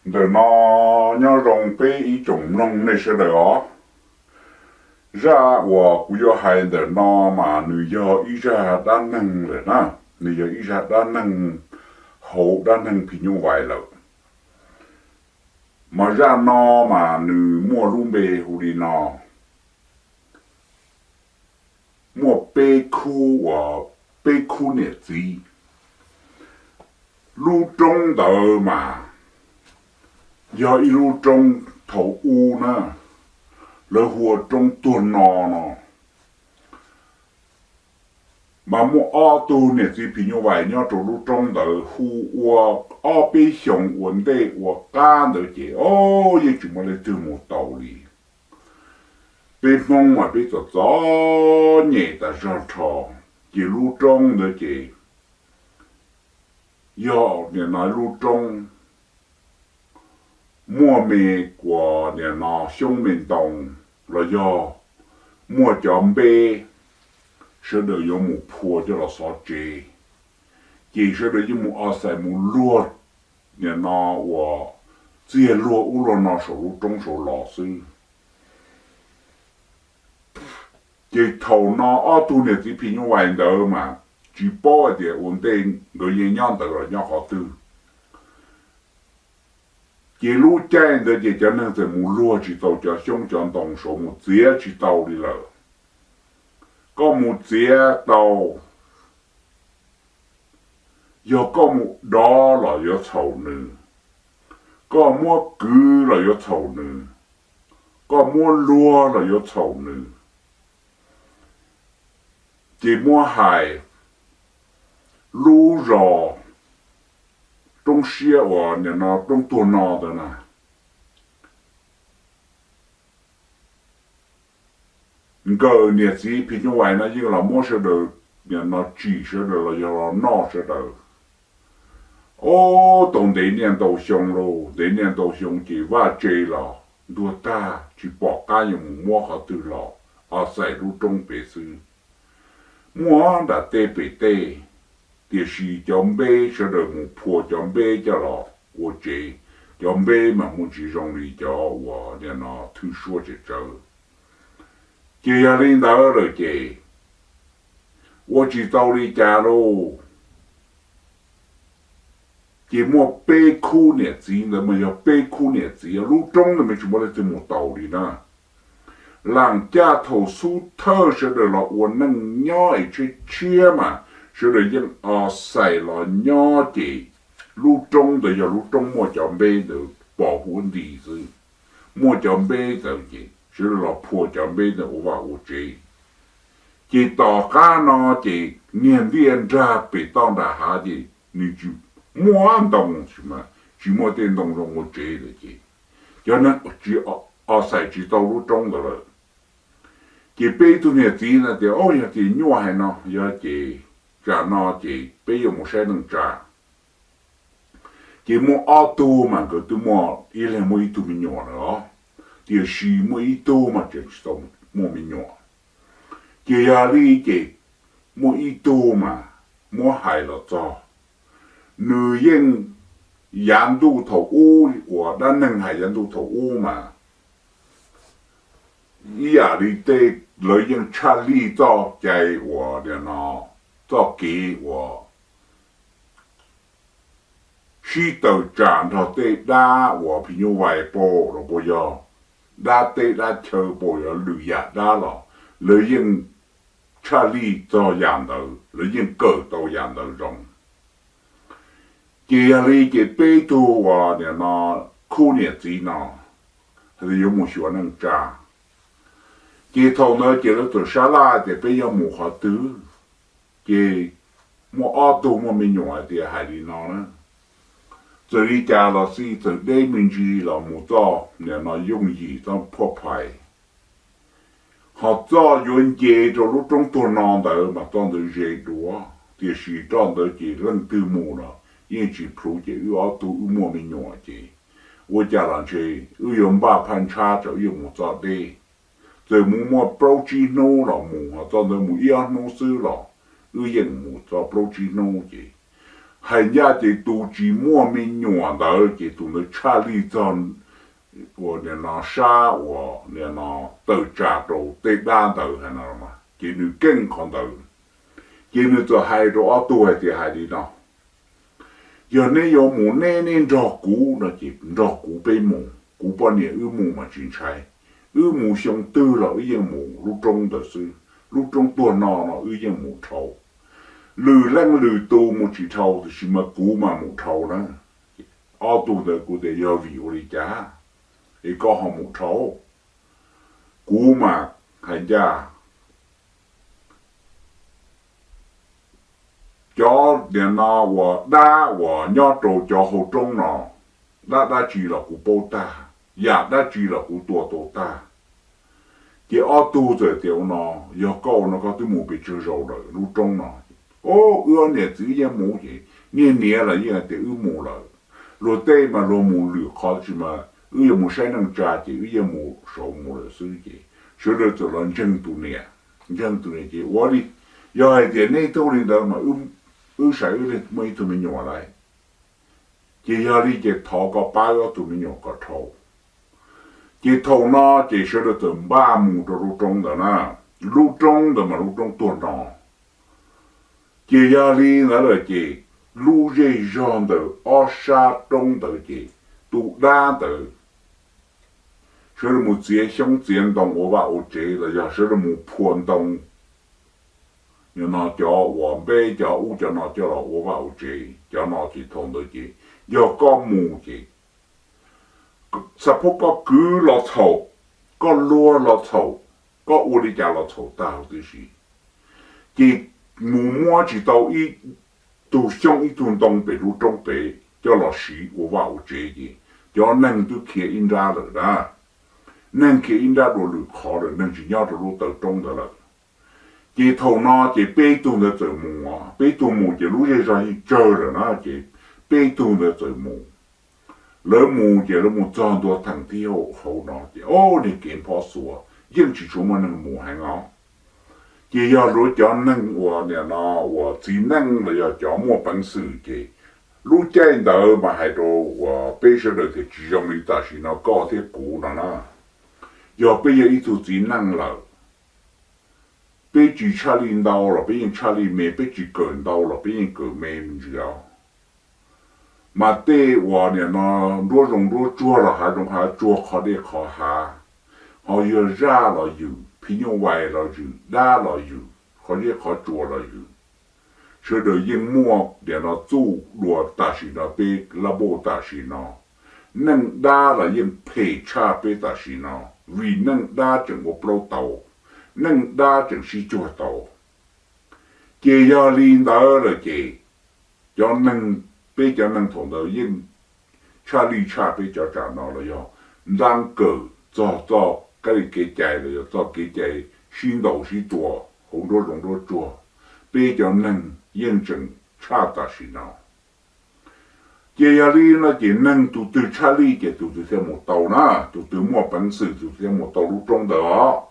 Ntawm no nyob zoo peb ib tsoom mloog nej sawv daws os. Zaj uas kuv yuav hais ntawm no mas nws yog ib zaj dab neeg lawm na, nws yog ib zaj dab neeg hauv dab neeg phim nyuj vais lawm. Mas zaj no mas nws muaj lub npe hu li no: Muaj peb khub uas, peb khub niam txiv. Lub roob ntawd mas yog ib lub roob thaum ub na, lawv hu ua roob tuag no no. Mas muaj ob tug niam txiv phim nyuj vais nyob rau lub roob ntawd hu ua ob peb xyoos ua ntej ua qab ntawd ces o, yeej tsis muaj leej twg mus taus li. Peb Hmoob mas peb txom txom nyem tas zog nrho, ces lub roob ntawd ces yog nim no lub roob muaj me, uas nim no xyoob me ntoo los yog muaj cov npeb, sawv daws yuav mus phua coj los xov tsev, ces sawv daws yeej mus o xais mus luag nim no uas txiag luag ub luag no saum lub roob saud los xwb. Ces thaum no ob tug niam txiv phim nyuj vais ntawd mas tsis paub hais tias ua ntej nkawd yeej nyob ntawd los nyob qhov twg. Ces lub caij ntawd ces cov neeg txawm mus luag tsis tau cov xyoob cov ntoo saud, mus txiav tsis tau li lawm. Koj mus txiav tau, yog koj mus dov los yuav txhaum nws, koj muab kwv los yuav txhaum nws, koj muab luag los yuav txhaum nws. Ces muab hais lub zos roob siab uas nim no roob tuag no ntawd na, nkawd niam txiv phim nyuj vais no yeej los muab sawv daws nim no tsim sawv daws los yog los noj sawv daws. Ub, tau ntev niaj ntau xyoo lauj, ntev niaj ntau xyoo ces vaj tse los ntuag tag tsis pom qab yuav mus muab qhov twg los, o xais lub roob pem xwb. Muaj nram tej pem tej, tiam sis cov npeb sawv daws mus phua cov npeb coj los ua tsev, cov npeb mas muaj tsis zoo li cov uas nim no thwj suab tsawv tsawv. Ces yog li ntawd lawm ces ua tsis tau li cas lauj. Ces muaj peb khub niam txiv ntawd mas yog peb khub niam txiv, lub roob ntawd mas tsis muaj leej twg mus taus li na. Lam caj thaum xub thawj sawv daws los ua neej nyob es tshiab tshiab mas sawv daws yeej o xais los nyob ces lub roob ntawd yog lub roob muaj cov npeb ntawd pos huab nti xwb. Muaj cov npeb ntawd ces sawv daws los phua cov npeb ntawd ua vaj ua tsev. Ces tom qab no ces niag ntiaj nrag pem toj nram hav ces nws tsis muaj ntoo, tsis muaj tej ntoo zoo ua tsev lawm ces cov neeg tsis o xais tsis tau lub roob ntawd lawm. Ces peb tug niam txiv no tias, o, yog tias nyuaj hais no yog ces tsam no ces peb yuav mus saib neej tsa. Ces muaj ob tug mas nkawd twb muaj ib leeg muaj ib tug me nyuam lawm os, tiam sis muaj ib tug mas tseem tsis tau muaj me nyuam. Ces yog li ces muaj ib tug mas muab hais los txog, nws yeej yav ntuj thaum ub uas dab neeg hais yav ntuj thaum ub mas ib yam li tej lawv yeej tshaj lij txoj cai uas nim no txoj kev uas sib tawm tsam nrog tej dab uas phim nyuj vais pom los puas yog dab teb dab chaw pom yog lwm yam dab los lawv yeej tshaj lij txog yam ntawd, lawv yeej kawm tau yam ntawd zoo. Ces yog li ces peb tug uas nim no khub niam txiv no hais tias yuav mus xyuas neej tsa. Ces thaum ntawd ces lawv txawm sab laj tias peb yuav mus qhov twg. Ces muaj ob tug muaj me nyuam hais tias hais li no na, txawm li cas los xij txawm deb me ntsis los mus txoj nim no yooj yim txoj phuaj phais, ho txoj yuav nce rau lub roob tuag no ntawd mas txoj ntawd ze dua, tiam sis txoj ntawd ces leej twg mus los yeej tsis plhus ces wb ob tug wb muaj me nyuam ces ua cas los ntshe wb yuav npaj phaj ntshab tsam wb yuav mus txoj deb. Txawm mus muaj plaub tsib hnub los mus, ho txoj ntawd mus ib ob hnub xwb los wb yeej mus txoj plaub tsib hnub ces Hais ncaj ces tus tsis muaj me nyuam ntawd ces tus ntawd tshaj lij txog ua nim no sab ua nim no tawm tsam rau tej dab ntawd hais no, ces nws keej qhov ntawd. Ces nws txawm hais rau ob tug hais tias hais li no, yog neb yuav mus neb neb nrog kuv no ces nrog kuv peb mus, kuv poj niam wb mus mas tsis ntshai. Wb mus xyoo twg los wb yeej mus lub roob ntawd xwb, lub roob tuag no no wb yeej mus dhau. Lwm leej lwm tus mus tsis dhau tiam sis mas kuv mas mus dhau na. Ob tug ntawd kuv tias yog vim ua li cas es koj ho mus dhau? Kuv mas hais ncaj cov nim no uas dab uas nyob rau cov hauv roob no, dab dab tsi los kuv paub tag, yam dab tsi los kuv tua tau tag. Ces ob tug txawm tias ua no, yog koj ua no koj twb mus pes tsawg zaus lawm lub roob no? Au, wb ob niam txiv yeej mus ces niag niam los yeej hais tias wb mus lawm. Luag tej mas luag mus lwm qhov tsis mas wb yuav mus saib neej tsa ces wb yeej mus saud mus lawm xwb ces sawv daws txawm los ntseeg tus niam, ntseeg tus niam ces ua li, yog hais tias neb tub li ntawd mas wb saib wb muaj ib tug me nyuam lawm, ces yog li ces thov koj pab wb ob tug me nyuam kom dhau. Ces thaum no ces sawv daws txawm npaj mus rau lub roob ntawd na, lub roob ntawd mas lub roob tuag no. Ces yog li ntawd lawm ces lub zej zog ntawm ob sab roob ntawd ces tus dab ntawd sawv daws mus txiav xyoob txiav ntoo ua vaj ua tsev los yog sawv daws mus phua ntoo, nim no cov uas npeb cov ub cov no coj los ua vaj ua tsev cov no ces thaum ntawd ces yog koj mus ces xav phob koj kwv los txhaum, koj luag los txhaum, koj ua li cas los txhaum tag huv tib si. Ces mus muab tsis tau ib tug xyoob ib tug ntoo pem lub roob pem coj los siv ua vaj ua tsev ces cov neeg twb khiav ib nrab lawm na. Neeg khiav ib nrab dua lwm qhov lawm, neeg tsis nyob rau lub taw roob ntawd lawm. Ces thaum no ces peb tug ntawd txawm mus, peb tug mus ces lub zej zog yeej tsawg lawm na ces peb tug ntawd txawm mus. Lawv mus ces lawv mus txog ntua theem thib hauv no ces o, niag kev nphob xuav yeej tsis tshua muaj neeg mus heev os. Ces yog luag cov neeg uas nim no uas txiv neej los yog cov muaj peev xwm ces lub caij ntawd mas hais rau uas peb sawv daws tias tsis zoo li tam sim no koj thiab kuv no na. Yog peb yog ib tug txiv neej lawm, peb tsis tshaj lij ntau los peb yeej tshaj lij me, peb tsis kawm ntau los peb yeej kawm me me ntsis os. Mas tej uas nim no nruab zoov nruab tsuag los hav zoov hav tsuag qhov dej qhov hav, ho yog zaj los yws, phim nyuj vais los yws, dab los yws, qhov zeb qhov tsua los yws, sawv daws yeej muaj nim no txuj dua tam sim no peb lab npauj tam sim no. Neej dab los yeej phem tshaj peb tam sim no, vim neej dab tseem ua plaub tau, neej dab tseem sib cuag tau. Ces yog li ntawd lawm ces cov neeg, peb cov neeg thaum ntawd yeej tshaj lij tshaj peb cov tsam no los yog ntab kawm txog txoj kab li kev cai los yog txoj kev cai sib ntaus sib tua hauv nruab zoov nruab tsuag, peb cov neeg yeej tseem tshaj tam sim no. Ces yog li no ces neeg tus twg tshaj lij ces tus twg thiaj mus tau na, tus twg muaj peev xwm tus twg thiaj mus tau lub roob ntawd os.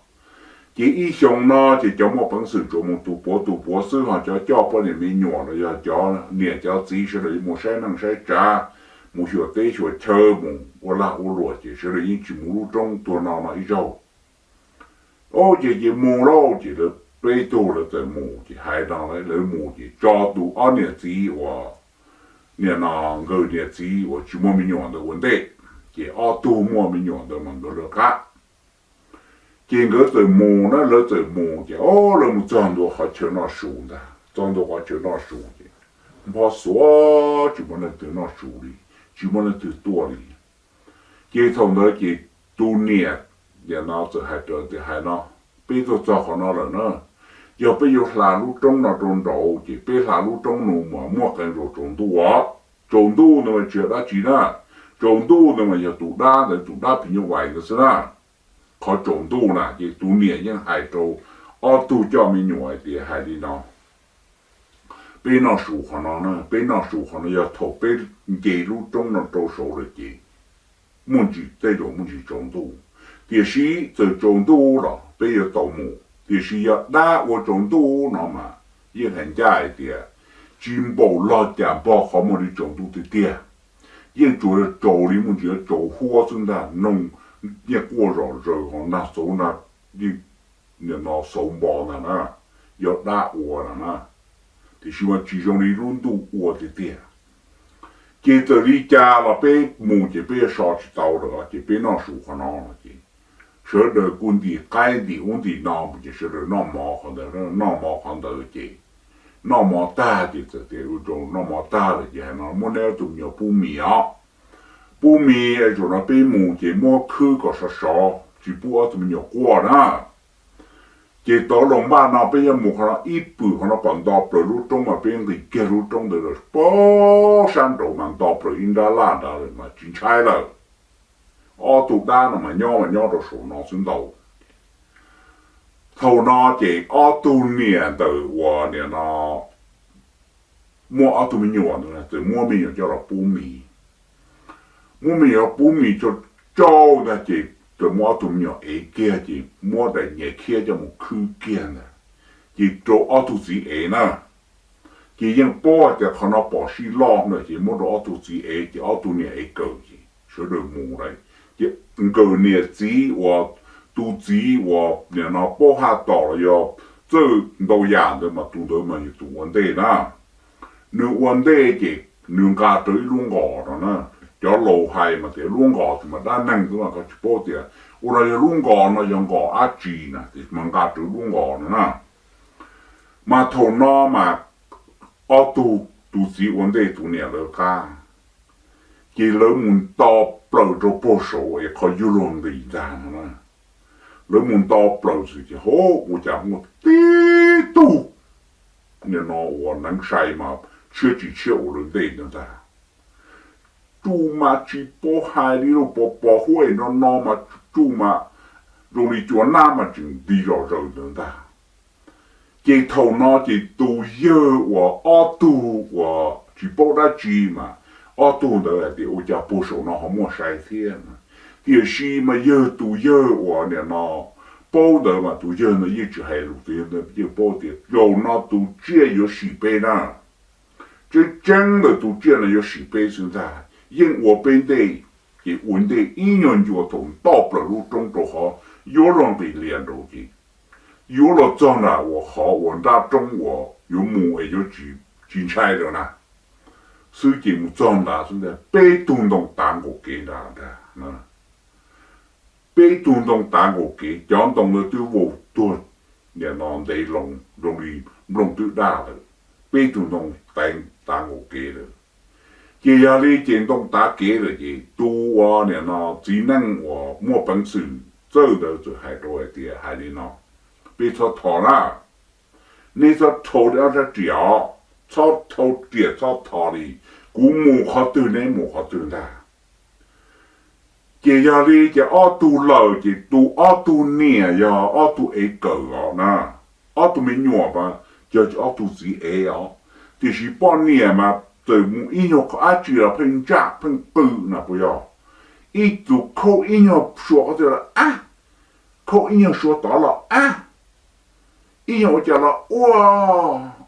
Ces ib xyoo no ces cov muaj peev xwm tsuas mus tus puav tus puav xwb, ho cov coj poj niam me nyuam los yog cov niam cov txiv sawv daws yuav mus saib neej saib tsav, mus xyuas teb xyuas chaw, mus ua lag ua luam ces sawv daws yeej tsis mus lub roob tuag no no ib zaug. Au, ces ces mus lauj, ces lawv peb tug lawv txawm mus ces hais no lawv mus ces tso tus ob niam txiv uas nim no nkawd niam txiv uas tsis muaj me nyuam ntawd ua ntej, ces ob tug muaj me nyuam ntawd mas nkawd lawv qab. Ces nkawd txawm mus na, lawv txawm mus ces o, lawv mus txog ntua qhov chaw noj su ntag, txog ntua qhov chaw noj su ces nphob xuav tsis muaj leej twg noj su li, tsis muaj leej twg tuaj li. Ces thaum ntawd ces tus niam nim no txawm hais rau tias hais no, peb tuaj txog qhov no lawm na, yog peb yuav hla lub roob no rau nraud ces peb hla lub roob no mas muaj qee zaus tsaus ntuj os. Tsaus ntuj ntawd mas tsis yog dab tsi na, tsaus ntuj ntawd mas yog tus dab ntawd, tus dab phim nyuj vais ntawd xwb na. Qhov tsaus ntuj na ces tus niam yeej hais rau ob tug coj me nyuam hais tias hais li no, peb noj su qhov no na, peb noj su qhov no, yog thaum peb nce lub roob no rau saud lawm ces muaj ntsis, tej zaum muaj ntsis tsaus ntuj. Tiam sis txawm tsaus ntuj los peb yuav tau mus, tiam sis yog dab ua tsaus ntuj no mas yeej hais ncaj hais tias tsis npaum log cas npog qhov muag li tsaus ntuj tiag tiag. Yeej tsuas yog tsaus li muaj ntsis tsaus huab xwb ntag, noog yeej quaj zom zaws ho nag xauv na, yeej nim no xauv npo ntag na, yog dab ua na na, tiam sis mas tsis zoo li lub ntuj ua tiag tiag. Ces txawm li cas los peb mus ces peb yuav so tsis tau lawm ces peb noj su qhov no no ces sawv daws kuj ntim qaib ntim ub ntim no ces sawv daws noj mov qhov ntawd, noj mov qhov ntawd ces noj mov tag ces txawm tias ua rau noj mov tag lawm ces hais no muab neb ob tug me nyuam pub mis os, pub mis es zaum no peb mus ces muab khwb kom sov sov tsis pub ob tug me nyuam quaj na. Ces tau loo npaj no peb yuav mus qhov no ib pwm qhov no pom nto plaws lub roob mas peb nqis kiag lub roob ntawd lawm pab sab nraud mas nto plaws ib nrab laj nrad lawm mas tsis ntshai lawm. Ob tug dab no mas nyob mas nyob rau saum no xwb ntau. Thaum no ces ob tug niam ntawm uas nim no muaj ob tug me nyuam ntawd txawm muab me nyuam coj los pub mis. Muab me nyuam pub mis tso tsau ntag ces txawm muab ob tug me nyuam ev kiag ces muab daim nyias khiab coj mus khwb kiag ntag, ces rau ob tug txiv ev na. Ces yeej paub hais tias qhov no pom sij loj ntawd ces muab rau ob tug txiv ev ces ob tug niam ev kawm ces sawv daws mus lawm. Ces nkawm niam txiv uas tus txiv uas nim no paub haj tom los yog txawj ntau yam ntawd mas tus ntawd mas yog tus ua ntej na. Nws ua ntej ces nws nqa rau ib lub nkos no na. Cov laus hais mas tias lub nkos mas dab neeg xwb mas koj tsis paub tias ua no yog lub nkos no yog nkos dab tsi na, tiam sis mas nqa rau lub nkos no na. Mas thaum no mas ob tug, tus txiv ua ntej tus niam lawv qab, ces lawv mus nto plaws rau puag saud es qhov yuav luag nqis ntag no na. Lawv mus nto plaws xwb ces hov ua cas muaj tib tug nim no uas neev sai mas tshiab tsis tshiab ua lawv ntej ntawd ntag. Tsuj mas tsis paub hais li lauj, pos pos huab es no no mas tsuj mas zoo li cua nab mas tseem nti zom zaws ntawd ntag. Ces thaum no ces tus yawg uas ob tug uas tsis paub dab tsi mas ob tug ntawd hais tias ua cas puag saum no ho muaj sai thiab. Tiam sis mas yawg, tus yawg uas nim no paub ntawd mas tus yawg ntawd yeej tsis hais lus, tus yawg ntawd yeej paub tias zaum no tus tsiaj yuav sim peb na. Tseeb tseeb ntawm tus tsiaj no yuav sim peb xwb ntag, yeej ua peb ntej. Ces ua ntej ib nyuag ncua thaum nto plaws lub roob rau qhov yuav luag nqis lias nraud ces yuav los txog nram uas qhov uas nrab roob uas yuav mus es yuav tsis ntshai lawm na. Xwb ces mus txog nrad xwb ntag peb tug ntoo tav nkaus kev nrad ntag. Peb tug ntoo tav nkaus kev, cov ntoo ntawd twb vau tuag, nim no ntev loo zoo li nplooj twb daj lawm, peb tug ntoo tav nkaus kev lawm. Ces yog li ces ntoo tav kev lawm ces tus uas nim no txiv neej uas muaj peev xwm txawj ntawd txawm hais rau hais tias hais li no, peb txhob tho na, neb txhob thau li ob sab riam os, txhob thau riam txhob tho li, kuv mus qhov twg neb mus qhov twg ntag. Ces yog li ces ob tug lawm ces tus ob tug niam yog ob tug ev kawm os na, ob tug me nyuam mas yog ob tug txiv ev os. Tiam sis poj niam mas txawm mus ib nyuag qhov dab tsi los pheej ntsaj pheej qw na puas yog, ib tug khauj ib nyuag sua qhov twg los ab, khauj ib nyuag sua tod los ab, ib nyuag ua cas los ua,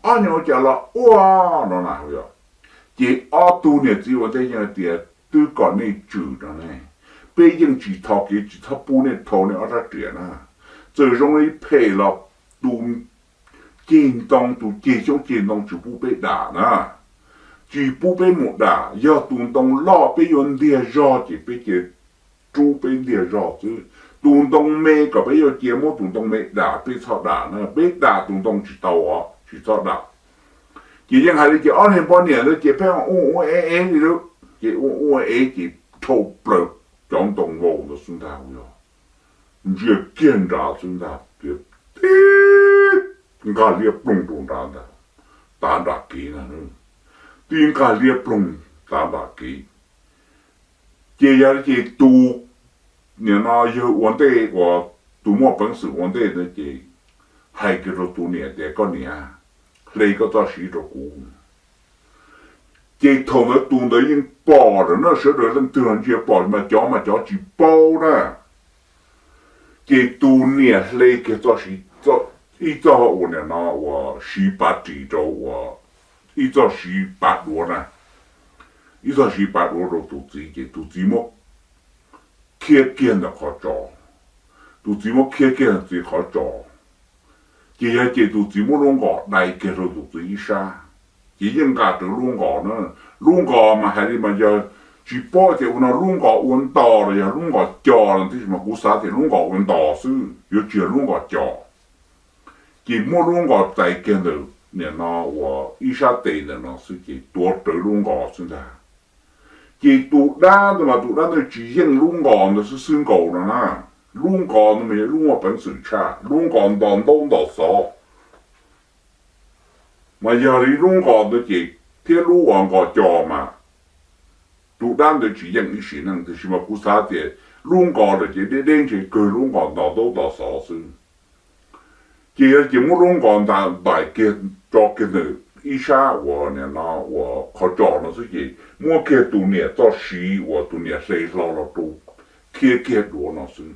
ob nyuag ua cas los ua no na. Ces ob tug niam txiv ua ntej yeej hais tias twb kom nej tswm no ne, peb yeej tsis tho kev, tsis txhob pub nej thau nej ob sab riam na. Txawm zoo li phem los tus ceg ntoo, tus ceg xyoob ceg ntoo tsis pub peb dam na, tsis pub peb mus dam. Yog tus ntoo loj peb yuav ntiag zog ces peb cia rub peb ntiag zog xwb. Tus ntoo me kom peb yuav cia muab tus ntoo me dam, peb txhob dam na, peb dam tus ntoo tsis tau os, tsis txhob dam. Ces yeej hais li ces ob niag poj niam ntawd ces pheej ua ua ev ev li lawm, ces ua ua ev ces dhau plaws cov ntoo vau ntawd xwb ntag. Yog ntsia kiag nrad xwb ntag, tib nqag liab ploog rau nrad ntag, tav nram kev ntag, tib nqag liab ploog tav nram kev. Ces yog li ces tus nim no yawg ua ntej uas tus muaj peev xwm ua ntej ntawd ces hais kiag rau tus niam tias koj niam, hle koj txoj siv rau kuv. Ces thaum ntawd tus ntawd yeej pom lawm na, sawv daws leej twg los ntsia pom mas cov mas cov tsis paub na. Ces tus niam hle kiag txoj siv, ib txoj uas nim no uas siv pav ris rau uas ib txoj siv pav duav na, ib txoj siv pav duav rau tus txiv ces tus txiv muab khiab kiag ntawm qhov tsos, tus txiv muab khiab kiag ntawm txiv qhov tsos. Ces yog ces tus txiv muab lub nkos dai kiag rau tus txiv ib sab, ces yeej nqa rawv lub nkos na. Lub nkos mas hais li mas yog tsis paub tias ua no lub nkos ua ntos los yog lub nkos co los tab sis mas kuv xav tias lub nkos ua ntos xwb, yuav tsis yog lub nkos co. Ces muab lub nkos txais kiag ntawm nim no uas ib sab tes ntawm no xwb ces tuav rawv lub nkos xwb ntag. Ces tus dab ntawd mas tus dab ntawd tsis yeej lub nkos ntawd xwb xwb nkaus no na. Lub nkos ntawd mas yog lub muaj peev xwm tshaj, lub nkos ntos ntaub ntos xov. Mas yog li lub nkos ntawd ces thiab lub uas nkos co mas tus dab ntawd tsis yeej ib sim neej, tiam sis mas kuv xav tias lub nkos lawm ces deb deb ntshe kawg lub nkos ntos ntaub ntos xov xwb. Ces yog ces muab lub nkos ntais kiag tso kiag ntawm ib sab uas nim no uas qhov tsos no xwb ces muab kiag tus niam txoj siv uas tus niam hle hlo los rau khiab kiag duav no xwb.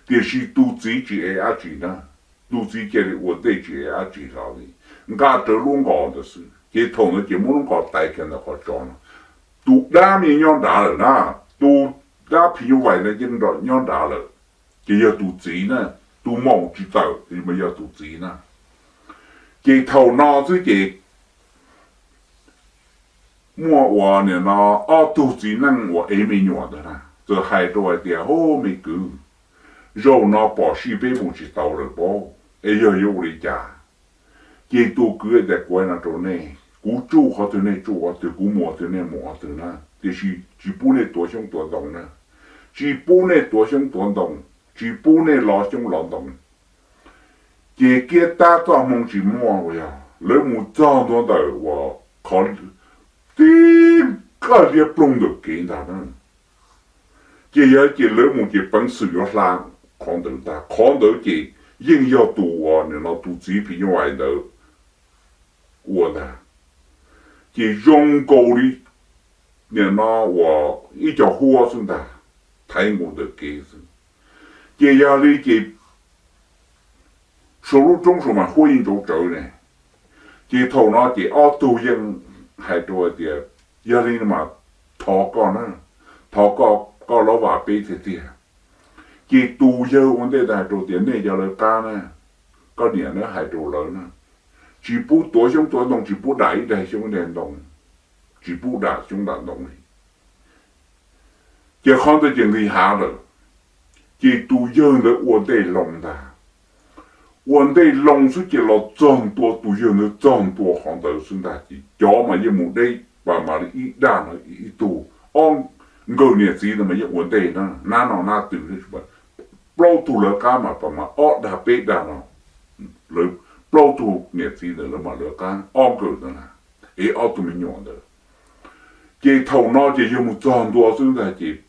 Tiam sis tus txiv tsis ev dab tsi na, tus txiv cia li ua ntej tsis ev dab tsi hlo li, nqa rawv lub nkos ntawd xwb. Ces thaum ntawd ces muab lub nkos tais kiag ntawm qhov tsos no, tus dab yeej nyob nrad lawm na, tus dab phim nyuj vais no yeej nyob nrad lawm. Ces yog tus txiv na, tus maum tsis tawm mas yog tus txiv na. Ces thaum no xwb ces muaj uas nim no ob tug txiv neej uas ev me nyuam ntawd na txawm hais rau hais tias, Hub me kwv, zaum no pom sij peb mus tsis tau lawm pob, es yog yuav ua li cas? Ces tus kwv tias, Kuv hais no rau nej, kuv tsuj qhov twg nej tsuj qhov twg, kuv mus qhov twg nej mus qhov twg na, tiam sis tsis pub nej tuav xyoob tuav ntoo na, tsis pub nej tuav xyoob tuav ntoo, tsis pub nej lov xyoob lov ntoo. Ces kiab tab txoj hmoo tsis muaj uas yog lawv mus txog ntua ntawm uas qhov tib kaj liab ploog ntawm kev ntag na. Ces yog ces lawv mus ces peev xwm yuav hla qhov ntawd ntag, qhov ntawd ces yeej yog tus uas nim no tus txiv phim nyuj vais ntawd ua ntag. Ces zoo nkaus li nim no uas ib co huab xwb ntag, thaiv nkaus ntawm kev xwb. Ces yog li ces saum lub roob saum mas huab yeej ntau tsawv ne. Ces thaum no ces ob tug yeej hais rau hais tias, Yog li mas thov koj na, thov koj, koj los vam peb tiag tiag. Ces tus yawg ua ntej ntawd hais rau tias, Nej cov lawv qab na, koj niam na hais rau lawv na, tsis pub tuav xyoob tuav ntoo, tsis pub dam ib daig xyoob ib daig ntoo, tsis pub dam xyoob dam ntoo li. Ces qhov ntawd ces nqis hav lawm. Ces tus yawg ntawd ua ntej loo ntag, ua ntej loo xwb ces los txog ntua, tus yawg ntawd txog ntua qhov ntawd xwb ntag ces cov mas yeej mus deb pas mas li ib dag no ib tug, ob nkawm niam txiv ntawd mas yeej ua ntej na, nab no nab twg, plaub tug lawv qab mas pas mas ob dag peb dag no, lawv plaub tug niam txiv ntawd lawv mas lawv qab ob nkawm ntawd na, ev ob tug me nyuam ntawd. Ces thaum no ces yawg mus txog ntua xwb ntag ces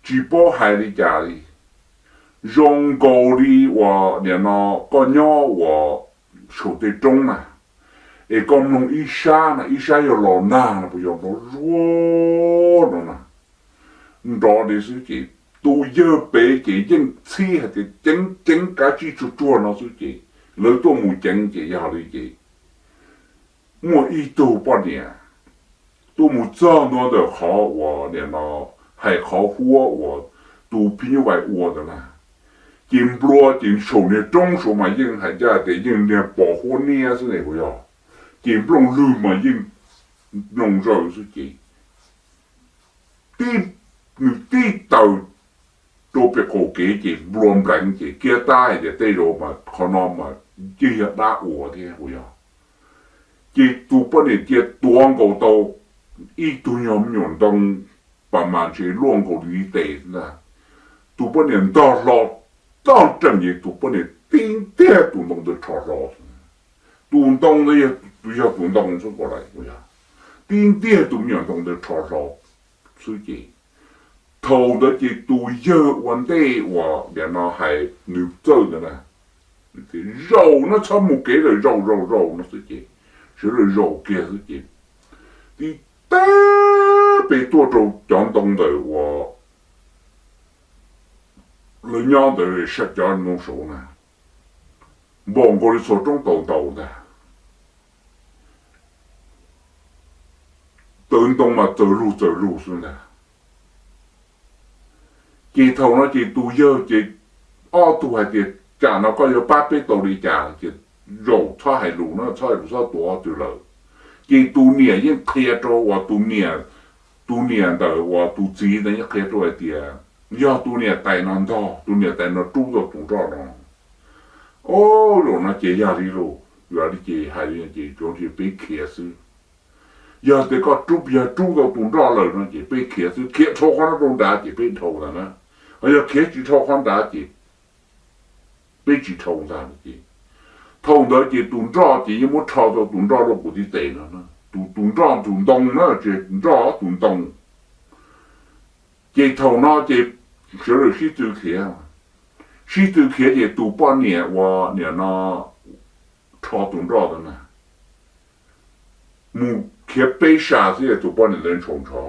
tsis paub hais li cas li. Zoo nkaus li uas nim no koj nyob uas saum tej roob na, es koj mloog ib sab na, ib sab yog los nag no puas yog nrov zuag no na, nrov li xwb ces tus yawg pem ces yeej txhib hais tias ceev ceev kav tsij tsuag tsuag no xwb ces lawv tuaj mus ceev ces yog li ces muaj ib tug poj niam tuaj mus txog ntua ntawm qhov uas nim no hais qhov huab uas tus phim nyuj vais ua ntawd na, ces nplua ces saum niag roob saud mas yeej hais ncaj tias yeej niag pos huab niab xwb ne puas yog, ces nplooj lwg mas yeej mloog zaws xwb ces tib, nws tib taws rau pem qaum kev ces nplua npleev ces kiab tab hais tias tej zaum mas qhov no mas yeej yog dab ua thiab puas yog. Ces tus poj niam cia tuav nkaus tau ib tug nyuag me nyuam ntoo pas mas ntshe luaj nkaus li tes ntag. Tus poj niam ntog hlo toj nreem ces tus poj niam tib ntiag tus ntoo ntawd rho hlo. Tus ntoo ntawd yog tus ntoo xwb puas yog, tib ntiag tus me nyuam ntoo ntawd rho hlo xwb ces thaum ntawd ces tus yawg ua ntej uas nim no hais nws txawj ntawd na, zaum no txhob mus kev lawm, zaum zaum zaum no xwb ces sawv daws zaum kiag xwb ces tib teb pes tuaj rau cov ntoo ntawm uas lawv nyob ntawd sab cov ntoo saud na. npaum nkaus li txhua roob tau ntaus ntag. Tawv ntoo mas txawg lug txawg lug xwb ntag. Ces thaum no ces tus yawg ces ob tug hais tias, tsam no koj yuav pab peb tau li cas? Ces zaum txhob hais lus no, txhob hais lus, txhob tua ob tug lawm. Ces tus niam yeej qhia rau uas tus niam, tus niam ntawm uas tus txiv ntawd yeej qhia rau hais tias, yog tus niam tais no ntog, tus niam tais no rub tau tus nroj no, o, zaum no ces yog li lus, yog li ces hais li ces tsuav ces peb khiav xwb. Yog tias koj rub, yog rub tau tus nroj lawm no ces peb khiav xwb, khiav dhau qhov no rau nrad ces peb dhau ntag na. Ho yog khiav tsis dhau qhov nrad ces peb tsis dhau ntag ces. Thaum ntawd ces tus nroj ces yeej muab rho tau tus nroj rau kuv tib tes no, tus, tus nroj tus ntoo na, tsis nroj, tus ntoo. Ces thaum no ces sawv daws sib tw khiav, sib tw khiav ces tus poj niam uas nim no rho tus nroj ntawd na, mus khiav peb sab xwb tus poj niam ntawd ntshaus ntsho.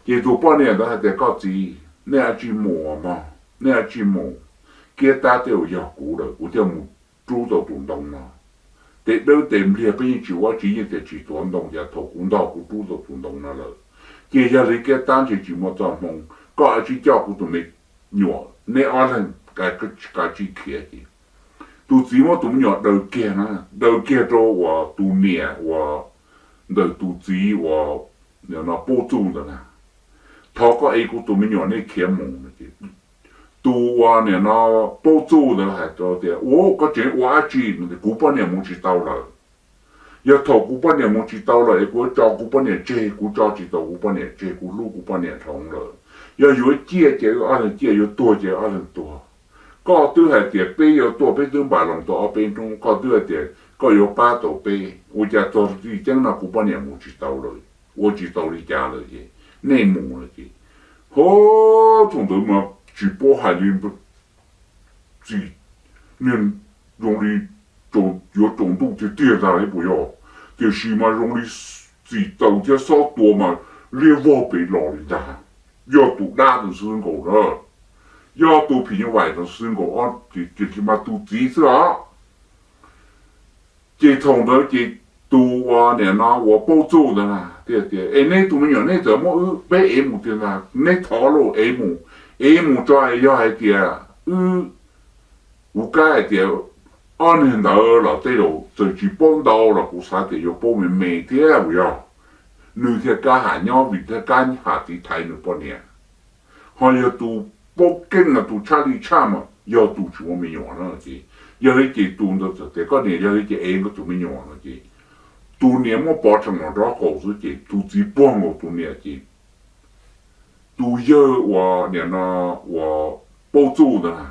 Ces tus poj niam ntawd hais tias, koj txiv, nej ua tsi mus mog, nej ua tsi mus, kiab tab tej uas yog kuv lawm, kuv thiaj mus rub tau tus ntoo no. Tes dawb tes npliag peb yeej tsis ua tsi, yeej tias tsis tuav ntoo, yog thaum kuv ntog kuv rub tau tus ntoo no lawm. Ces yog li kiab tab ntshe tsis muaj txoj hmoo, koj ua tsi coj kuv tus me nyuam, neb ob leeg kav tsij khiav ces. Tus txiv muab tus me nyuam daws kiag na, daws kiag rau uas tus niam uas ntawm tus txiv uas nim no Paub Txuj ntawd na, thov koj ev kuv tus me nyuam nej khiav mus no ces. Tus uas nim no Paub Txuj ntawd hais rau tias, ua, koj tseem ua dab tsi no? Kuv poj niam mus tsis tau lawm. Yog thaum kuv poj niam mus tsis tau lawm es kuv yuav tso kuv poj niam tseg, kuv tso tsis tau kuv poj niam tseg, kuv hlub kuv poj niam dhau lawm. Yog yuav ciaj ces wb ob leeg ciaj, yuav tuag ces ob leeg tuag. Koj twb hais tias peb yuav tuaj, peb twb npam loos tau ob peb hnub, koj twb hais tias koj yuav pab tau peb, ua cas txog txij ceeb no kuv poj niam mus tsis tau lawm, ua tsis tau li cas lawm ces nej mus no ces. Ho thaum ntawd mas tsis paub hais li, txim, niag zoo li yuav tsaus ntuj tiag tiag ntag li puas yog? Tiam sis mas zoo li txim taws thiab xob tua mas liab vog pem los li ntag. Yog tus dab ntawd xwb nkaus na, yog tus phim nyuj vais ntawd xwb nkaus, ces mas tus txiv xwb os. Ces thaum ntawd ces tus uas nim no uas Paub Txuj ntawd na thiaj tias, es neb tus me nyuam neb txawm muab wb, peb ev mus tiag ntag, neb thov lauj, ev mus, ev mus tso es yog hais tias wb, kuv kab hais tias ob niag ntawd los tej zaum txawm tsis paub ntau los kuv xav tias yuav paub me me thiab puas yog? Nws thiaj kab ham nyob vim thiaj kab ham tiv thaiv nws poj niam. Ho yog tus paub keej los tus tshaj li tshaj mas yog tus tsis muaj me nyuam no ces. Yog li ces tus ntawd txawm tias, koj niam, yog li ces ev nkawd tus me nyuam no ces. Tus niam muab pov tseem los nraub qaum xwb ces tus txiv puag nkaus tus niam ces. Tus yawg uas nim no uas Paub Txuj ntawd na,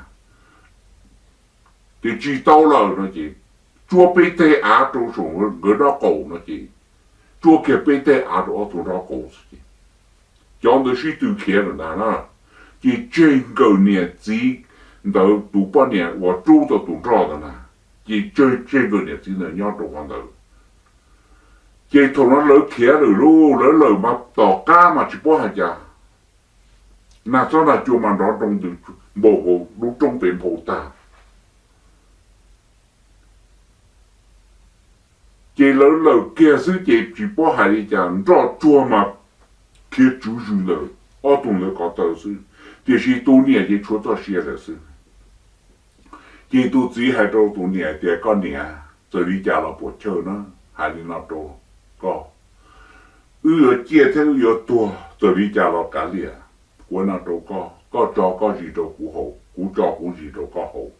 ces tsis tau lawm no ces, tsuab peb teg av rau saum nkawd nraub qaum no ces, tsuab kiag peb teg av rau ob tug nraub qaum xwb ces, cov ntawd sib tw khiav lawm ntag na. Ces tseg nkawm niam txiv ntawd tus poj niam uas rub tau tus nroj ntawd na, ces tseg, tseg nkawm niam txiv ntawd nyob rau qhov ntawd. Ces thaum no lawv khiav lawm lauj, lawv lawm mas tom qab mas tsis paub hais cas, nag xob nag cua mas nrov nroo ntws npaum nkaus lub roob pem nphau tag. Ces lawv lawm kiag xwb ces tsis paub hais li cas, nroj tsuag mas khiav tswv zws ntawm ob tug ntawd ko taw xwb, tiam sis tus niam ces tshuav txoj sia lawm xwb. Ces tus txiv hais rau tus niam tias, koj niam, txawm li cas los puam chawj na, hais li no rau koj, wb yuav ciaj thiab wb yuav tuag, txawm li cas los kav liam, kuv no rau koj, koj tso koj zis rau kuv haus, kuv tso kuv zis rau koj haus,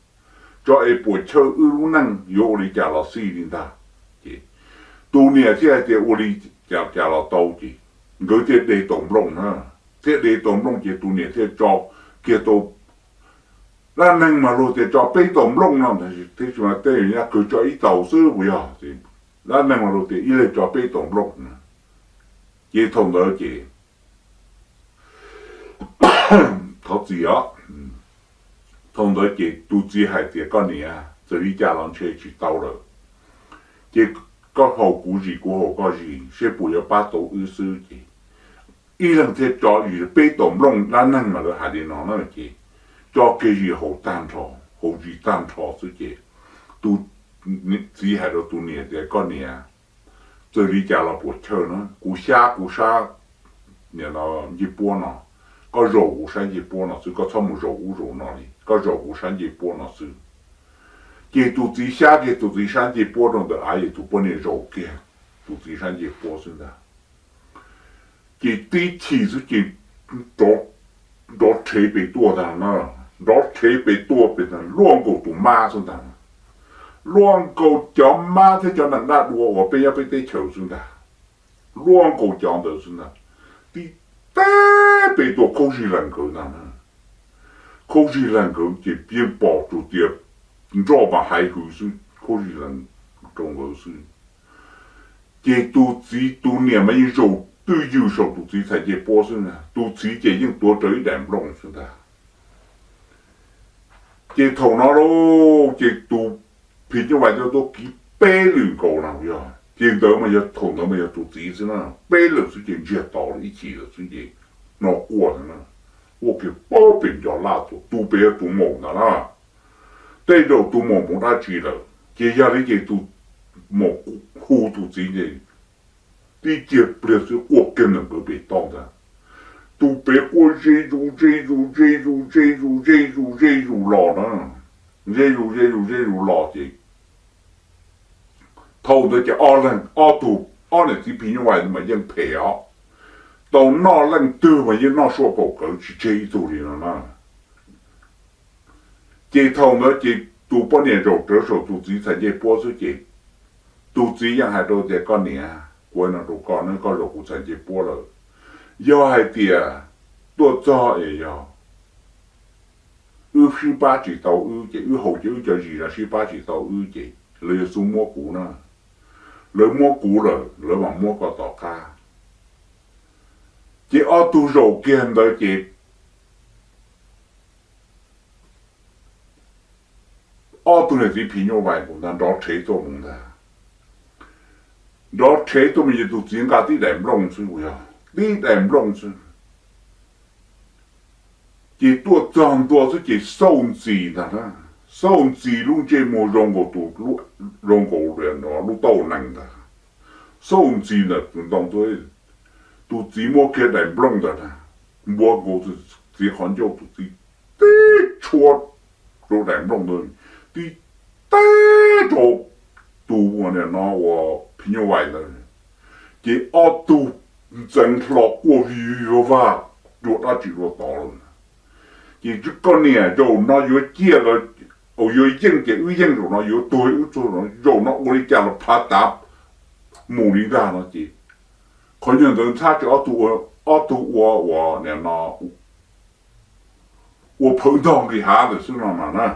tso es puam chawj, wb lub neej yuav ua li cas los xij li ntag. Ces tus niam thiaj hais tias ua li cas los tau ces, nkawd thiaj de tau nplooj na, thiaj de tau nplooj ces tus niam thiaj tso kiag tau, dab neeg mas luag tias tso peb tau nplooj no, tiam sis mas tej nyab kawg tso ib tau xwb puas yog? Dab neeg mas luag tias ib leeg tso peb tau nplooj na. Ces thaum ntawd ces, thov txim os, thaum ntawd ces tus txiv hais tias, koj niam, txawm li cas los ntshe tsis tau lawm, ces koj haus kuv zis kuv haus koj zis seb puas yuav pab tau wb xwb ces, ib leeg thiaj tso zis peb tau nplooj, dab neeg mas lawv hais li no na ces, tso kiag zis haus tag nrho. hauv zis tag nrho xwb ces tus txiv hais rau tus niam tias, Koj niam, txawm li cas los puam chawj na, kuv xyab kuv sab ncej puab no, koj zaum kuv sab ncej puab no xwb, koj txhob mus zaum ub zaum no li, koj zaum kuv sab ncej puab no xwb. Ces tus txiv xyab kiag tus txiv sab ncej puab rau ntawm av, es tus poj niam zaum kiag tus txiv sab ncej puab xwb ntag. Ces tib chim xwb ces nrov rhev pes tuaj ntag na, nrov rhev pes tuaj pes ntag, luaj nkaus tus mab xwb ntag, luaj nkaus cov mab thiab cov nees daj dua uas peb nyob peb teb chaws xwb ntag, luaj nkaus cov ntawd xwb ntag. Tib teg pes tuaj khaub zig lees nkawd ntag na, khaub zig lees nkawd ces yeej pom tus tias nroj mas hais hwv xwb, khaub zig lees rau nkawd xwb. Ces tus txiv tus niam mas yeej zaum twj ywm saum tus txiv txhais ncej puab xwb ntag, tus txiv ces yeej tuav rawv ib daim nplooj xwb ntag. Ces thaum no lauj ces tus phim nyuj vais tuaj kiv peb lwm nkaus na yog, ces ntawd mas yog thaum ntawd mas yog tus txiv xwb na, peb lwm xwb ces ntsiag to ib chim lawm xwb ces no quaj na, quaj kiag paub pem nco laj tuaj, tus pem yog tus maum ntag na. Tej zaum tus maum mus dab tsi lawm ces yog li ces tus maum hu tus txiv ces tib cia pliag xwb quaj kiag ntawm nkawd pem toj ntag. Tus pem quaj ze zus ze zus ze zus ze zus ze zus ze zus los na, ze zus ze zus ze zus los ces thaum ntawd ces ob leeg ob tug, ob niam txiv phim nyuj vais mas yeej phem os, tau noj leej twg mas yeej noj sua kaum kawv tsis tseg ib tug li no na. Ces thaum ntawd ces tus poj niam zaum rawv saum tus txiv txhais ncej puab xwb ces tus txiv yeej hais rau tias, Koj niam, kuv hais no rau koj ne, koj zaum kuv txhais ncej puab lawm, yog hais tias tuaj txog es yog wb sib pab tsis tau wb ces wb haus ces wb cov zis no sib pab tsis tau wb ces lawv yuav xub muab kuv na. Lawv muab kuv lawm lawv mam muab koj tom qab. Ces ob tug zaum kiag ntawd ces ob tug niam txiv phim nyuj vais mus ntag, nrov rhev tuaj mus ntag. Nrov rhev tuaj mus ces tus txiv nqa tib daim nplooj xwb, yog tib daim nplooj xwb. Ces tuaj txog ntua xwb ces xauj ntxis ntag na, xauj ntxis lub ntsej muag zoo nkaus tus, zoo nkaus lub tauj nees ntag. Xauj ntxis ntawm tus ntoo tuaj, tus txiv muab kiag daim nplooj ntawd na, npuab nkaus tus txiv qhov ncauj, tus txiv tib tshuab rau daim nplooj ntawd, tib teg rau tus nim no ua phim nyuj vais ntawd, ces ob tug ntxeev hlo quaj vij vag dua dab tsi dua tod lawm. Ces koj niam, zaum no yuav ciaj los, yuav yeej ces wb yeej, zaum no yuav tuag wb tuag, zaum no ua li cas los phav tav mus li ntag no ces qhov nyuag ntawd ntxhab tsis ob tug, ob tug ua ua nim no ua phawv ntog nqis hav ntawd xwb no mas na,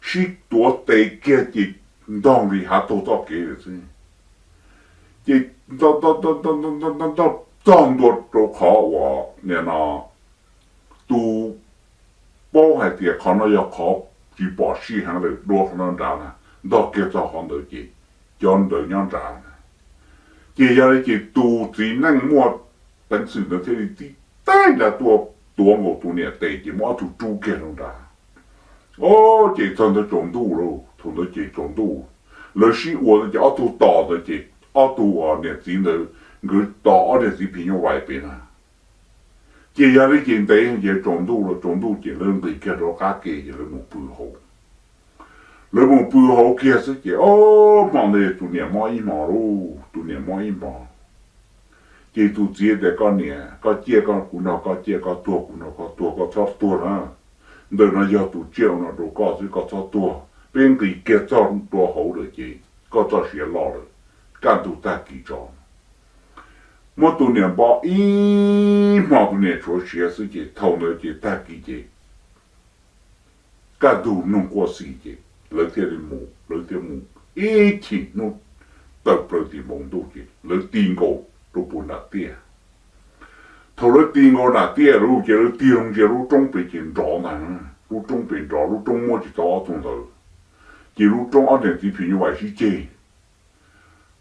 sib tuav tes kiag ces ntog nqis hav taug txoj kev lawm xwb. Ces ntog txog ntua rau qhov uas nim no tus paub hais tias qhov no yog qhov tsis pom sij heev lawm, dua qhov no nrad na, ntog kiag txog qhov ntawd ces cov ntawd nyob nrad na. Ces yog li ces tus txiv neej muaj peev xwm ntawd thiaj li tib teg nrad tuaj tuav nkaus tus niam tes ces muab ob tug rub kiag rau nrad. Ces txog ntawd tsaus ntuj lauj, thaum ntawd ces tsaus ntuj, lawv sib ua ntawd ces ob tug tos ntawd ces ob tug niam txiv ntawd nkawd tos ob niam txiv phim nyuj vais pem na. Ces yog li ces ntev ces tsaus ntuj los tsaus ntuj ces lawv nqis kiag rau qab ke ces lawv mus pw hauv. Lawv mus pw hauv kiag xwb ces ob hmo ntawd tus niam mob ib hmo lauj, tus niam mob ib hmo. Ces tus txiv tias, Koj niam, koj ciaj koj, kuv nrog koj ciaj, koj tuag kuv nrog koj tuag, koj txhob tuag na. Ntawm no yog tus tsiaj no rau koj xwb, koj txhob tuag. Peb nqis kiag txog rau hauv lawm ces koj txoj sia loj lawm, kaj ntug tag kis tso. Muab tus niam npo ib hmo, tus niam tshuav siav xwb ces thaum ntawd ces tag kis ces kaj ntug noog quaj xis ces lawv thiaj li mus, lawv thiaj mus ib chim hnub tawm plaws tim npoo ntuj ces lawv ti nkaus rau puag nram tiaj. Thaum lawv ti nkaus nram tiaj lauj ces lawv tig loo ntsia lub roob pem ces nrov ntag, lub roob pem nrov, lub roob muab tsis tau ob tug ntawd. Ces lub roob ob niam txiv phim nyuj vais sib ceg,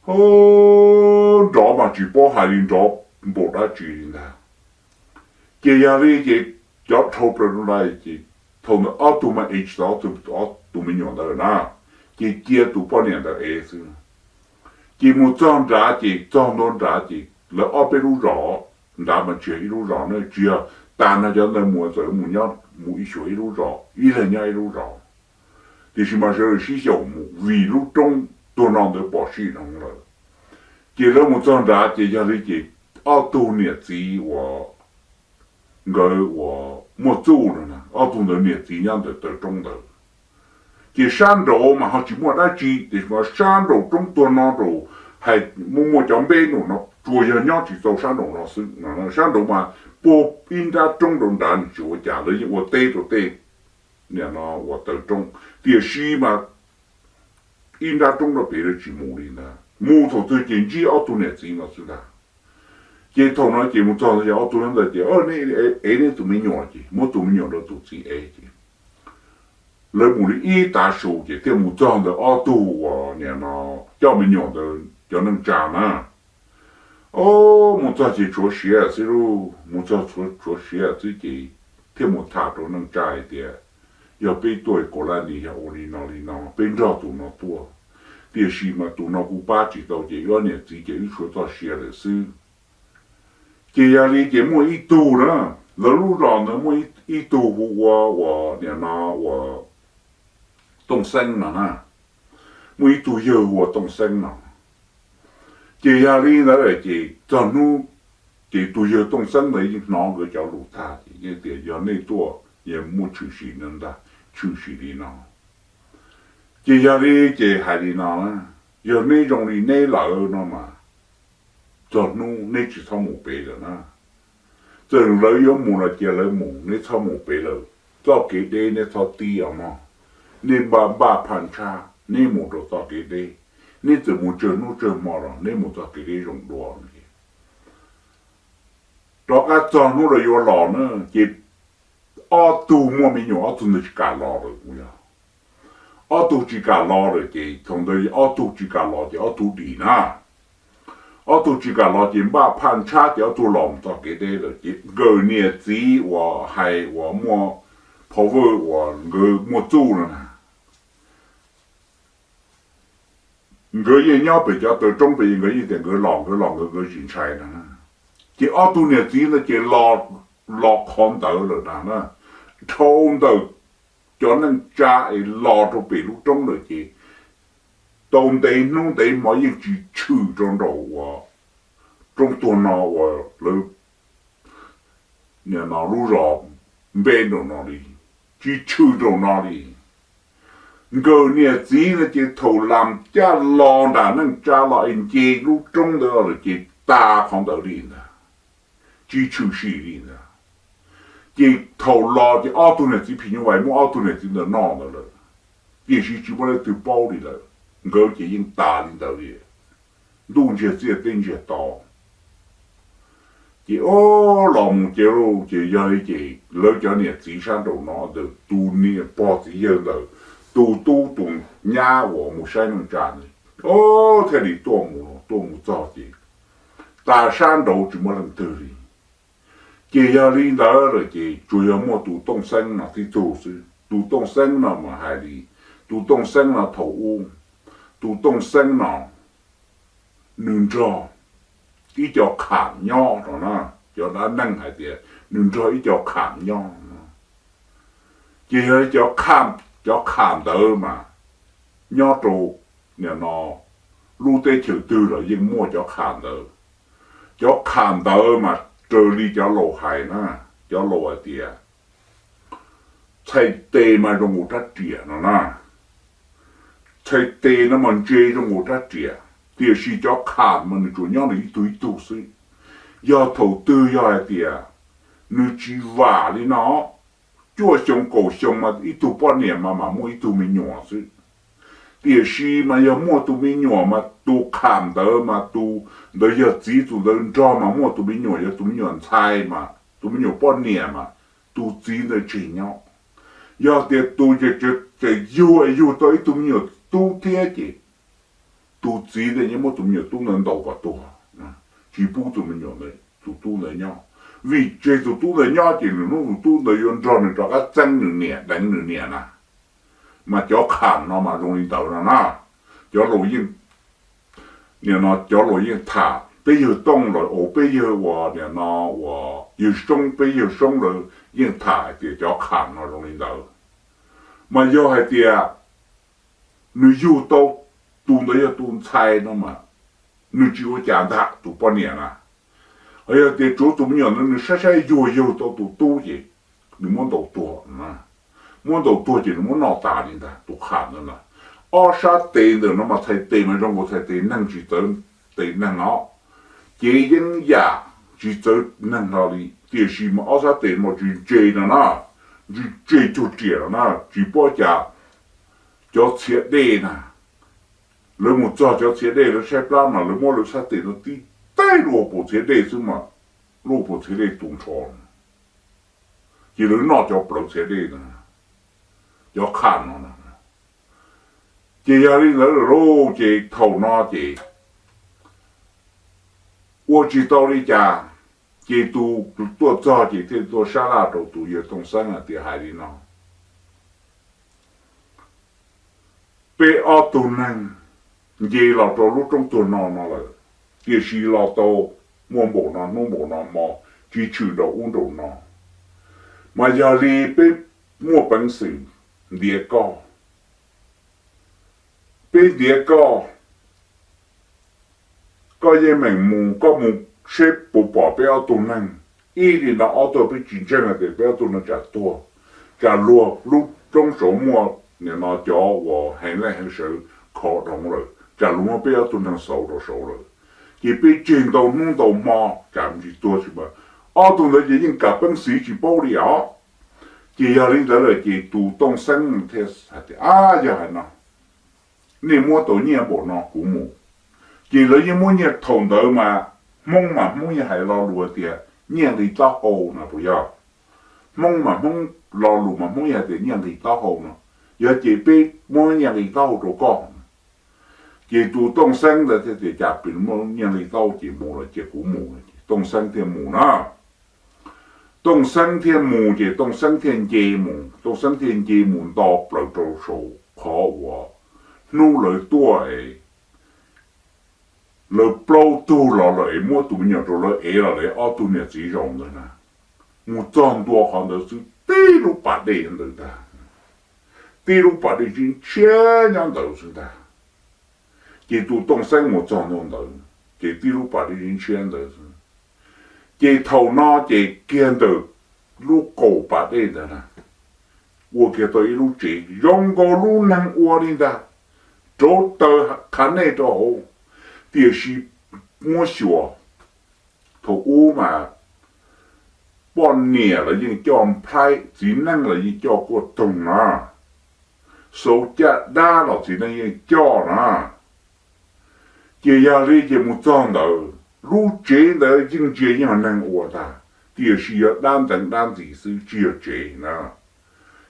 nrov mas tsis paub hais li nrov npaum dab tsi li ntag. Ces yog li ces cov dhau plaws rau nrad ces Thaum ntawd ob tug mas ev tsis tau ob tug, ob tus me nyuam ntawd na, ces cia tus poj niam ntawd ev xwb. Ces mus txog nrad ces txog ntua nrad ces lawv ob peb lub zos, nrad mas tsis yog ib lub zos na, tsis yog tag nrho cov ntawd mus txawm mus nyob mus ib xyuas ib lub zos, ib leeg nyob ib lub zos. Tiam sis mas sawv daws sib xyaum mus vim lub roob tuag no ntawd pom sim zoo lawm. Ces lawv mus txog nrad ces yog li ces ob tug niam txiv uas nkawd uas muaj txuj no, ob tug ntawd niam txiv nyob ntawm taw roob ntawd. Ces sab nraud mas ho tsis muaj dab tsi, tiam sis mas sab nraum roob tuag no nraum, hais muaj muaj cov npeb nraum no tsuas yog nyob tsis txaus sab nraum no xwb. Sab nraud mas puag ib nrab roob rau nrad nws tsis ua cas, lawv yeej ua teb rau tej nim no uas taw roob, tiam sis mas ib nrab roob rau pem lawv tsis mus li ntag, mus thaum twg ces ntsib ob tug niam txiv no xwb ntag. Ces thaum no ces mus txog yog ob tug ntawd ces, neb ev neb tus me nyuam, ces muab tus me nyuam rau tus txiv ev ces lawv mus li ib tav su ces thiaj mus txog ntawm ob tug uas nim no coj me nyuam ntawd cov neej tsa na. Mus txog ces tshuav siav xwb lauj, mus txog tshuav siav xwb ces thiaj mus tham rau neej tsa hais tias, yog peb tuaj kaum laj nis yog ua li no li no peb nrog tus no tuaj, tiam sis mas tus no kuj pab tsis tau ces wb ob niam txiv ces wb tshuav txoj sia lawm xwb. Ces yog li ces muaj ib tug na, lawv lub zos ntawd muaj ib tug hu ua uas nim no uas Tooj Xeeb no na, muaj ib tug yawg hu ua Tooj Xeeb no. Ces yog li ntawd ces txog hnub ces tus yawg Tooj Xeeb ntawd yeej hnov nkawd cov lus tag ces yeej tias yog nej tuaj yog muaj tshwm sim no ntag, tshwm sim li no. Ces yog li ces hais li no, yog neb zoo li neb lawm no mas txog hnub neb tsis txhob mus pem lawm na. Txawm lawv yuav mus los cia lawv mus, neb txhob mus pem lawm. Txoj kev deb neb txhob tib os mog, nej npaj npaj phaj ntshab neb mus rau txoj kev deb. Neb txawm mus tsawg hnub tsawg hmo los neb mus txoj kev deb zoo dua. Rov qab txog hnub lawv yuav los na ces ob tug muaj me nyuam ob tug ntawd tsis kam los lawm. Ob tug tsis kam los lawm ces thaum ntawd ob tug tsis kam los ces ob tug dim na. Ob tug tsis kam los ces npaj phaj ntshab ces ob tug los mus txoj kev deb lawm ces nkawd niam txiv uas hais uas muaj power uas nkawd muaj txuj no na, nkawd yeej nyob pem cov taw roob pem, nkawd yeej tias nkawd los nkawd los nkawd nkawd tsis ntshai no. Ces ob tug niam txiv ntawd ces los qhov ntawd lawm na, dhau ntawm cov neej tsa es los rau pem lub roob lawm ces tau ntev hnub ntev hmo yeej tsis tshwm rau nraum uas roob tuag no uas lawv nim no lub zos npe nraum no li, tsis tshwm nraum no li. Nkawd niam txiv no ces thaum lam caj los nram neej tsa los es nce lub roob ntawd lawm ces tas qhov ntawd li ntag, tsis tshwm sim li ntag. Ces thaum los ces ob tug niam txiv phim nyuj vais muab ob tug niam txiv ntawd noj ntawd lawm, tiam sis tsis muaj leej twg paub li lawm. Nkawd ces yeej tas li ntawd li, ntuj ntsiag txiaj teb ntsiag to. Ces o, los mus ces lauj, ces yog li ces lawv cov niam txiv sab nraum no ntawm tus niam pog txiv yawg ntawm tus tub tus nyab uas mus saib neej tsa ntawd, o, thiaj li tuaj mus, tuaj mus txog ces tas sab nraud tsis muaj leej twg li. Ces yog li ntawd lawm ces tsuas yog muaj tus Tooj Xeeb no tib tug xwb. Tus Tooj Xeeb no mas hais li, tus Tooj Xeeb no thaum ub, tus Tooj Xeeb no nws nrog ib co kham nyob no na, cov dab neeg hais tias nws nrog ib co kham nyob no. Ces yog cov kham, cov kham ntawd mas nyob rau nim no lub teb chaws twg los yeej muaj cov kham ntawd. Cov kham ntawd mas raws li cov laus hais na, cov laus hais tias txhais tes mas zoo nkaus rab riam no na, txhais tes no mas ntse zoo nkaus rab riam, tiam sis cov kham mas nws tsuas nyob nws ib tug ib tug xwb. Yog thaum twg yog hais tias nws tsis vam li no, cuaj xyoo kaum xyoo mas ib tug poj niam mas mam muaj ib tug me nyuam xwb. Tiam sis mas yog muaj tus me nyuam mas tus kham ntawd mas tus ntawd yog txiv, tus ntawd nrog mas muaj tus me nyuam, yog tus me nyuam ntxhais mas tus me nyuam poj niam mas tus txiv ntawd tseg nyob. Yog tias tus tseem yug es yug tau ib tug me nyuam tub thiab ces tus txiv ntawd yeej muab tus me nyuam tub ntawd ntaus kom tuag, tsis pub tus me nyuam ntawd, tus tub ntawd nyob. vim tseg tus tub ntawd nyob ces nws hnub tus tub ntawd yuav nrog nws rov qab txeeb nws niam, deev nws niam na. Mas cov kham no mas zoo li ntawd no na. Cov laus yeej, nim no cov laus yeej tham, peb yawg Tooj los, peb yawg uas nim no uas yawg Soob, peb yawg Soob lawv yeej tham hais tias cov kham no zoo li ntawd. Mas yog hais tias nws yug tau tus ntawd yog tus ntxhais no mas nws tsis ua cas ntag tus poj niam na. Ho yog tias tsuav tus me nyuam ntawd nws saib saib yuag yug tau tus tub ces nws muab ntaus tuag, muab ntaus tuag ces nws muab noj tas li ntag tus kham ntawd na. Ob sab tes ntawm no mas txhais tes mas zoo nkaus txhais tes neeg tsis txawv tes neeg os, cev yeeb yam tsis txawv neeg hlo li, tiam sis mas ob sab tes mas tsis ntse no na, tsis ntse cuag riam no na, tsis paub cas. Cov txhiab dej na, lawv mus txog cov txhiab dej lawv saib plab mas lawv muab lawv sab tes no tib teb lub hauv paus txhiab dej xwb mas lub hauv paus txhiab dej tu nrho, ces lawv noj cov plawv txhiab dej na, cov kham no na. Ces yog li ntawd lawm lauj ces thaum no ces ua tsis tau li cas, ces tus tuaj txog ces thiaj tuaj sab laj rau tus yawg Tooj Xeeb hais tias hais li no, peb ob tug neeg nce los rau lub roob tuag no no lawm, tiam sis los tau muaj npaum no hnub npaum no hmo, tsis tshwm nraum ub nraum no, mas yog li peb muaj peev xwm ntiav koj, peb ntiav koj, koj yeej meem mus, koj mus seb puas pom peb ob tug neeg. Ib li no ob tug peb tsis ntseeg hais tias peb ob tug neeg tsam tuag, tsam luag lub roob saud muaj nim no cov uas heev leej heev sawv khov dhoov lawm, tsam luag muab peb ob tug neeg xauv rau saud lawm, ces peb tseg ntau hnub ntau hmo tsam tsis tuag tsis mas ob tug ntawd ces yeej kam peev xwm tsis paub li os. Ces yog li ntawd lawm ces tus Tooj Xeeb thiaj hais tias, ab, yog hais no nej muab tau nyiaj npaum no kuv mus. Ces lawv yeej muab nyiaj thaum ntawd mas Hmoob mas Hmoob yeej hais lo lus tias nyiaj nqi taub hau no puas yog? Hmoob mas Hmoob lo lus mas Hmoob yeej hais tias nyiaj nqi taub hau no, yog ces peb muab nyiaj nqi taub hau rau koj. Ces tus Tooj Xeeb ntawd thiaj tias cas pem muaj nyiaj nqi taub hau ces mus los cia kuv mus. Tooj Xeeb thiaj mus na. Tooj Xeeb thiaj mus ces Tooj Xeeb thiaj nce mus, Tooj Xeeb thiaj nce mus nto plaws rau saum qhov uas hnub lawv tuaj es lawv plaub tug los lawm es muab tus me nyuam rau lawv ev los lawv ob tug niam txiv zaum ntawd na. Mus txog ntua qhov ntawd xwb tib lub pas dej ntawd ntag, tib lub pas dej tshiab ntshiab nyob ntawd xwb ntag. Ces tus Tooj Xeeb mus txog ntua ntawd ces tib lub pas dej tshiab ntshiab ntawd xwb. Ces thaum no ces kiag ntawm lub qaum pas dej ntawd na, ua kiag tau ib lub tsev zoo nkaus lub neeg ua li ntag, rauv taws qhav nej rau hauv, tiam sis muab xyuas. Thaum ub mas poj niam los yeej coj nplhaib, txiv neej los yeej coj kuaj toog na, xauv caj dab los txiv neej yeej coj na. Ces yog li ces mus txog ntawd lub tsev ntawd yeej ntsia yeej yog neeg ua ntag, tiam sis yog dab nteev dab ntxiv xwb tsis yog tsev na.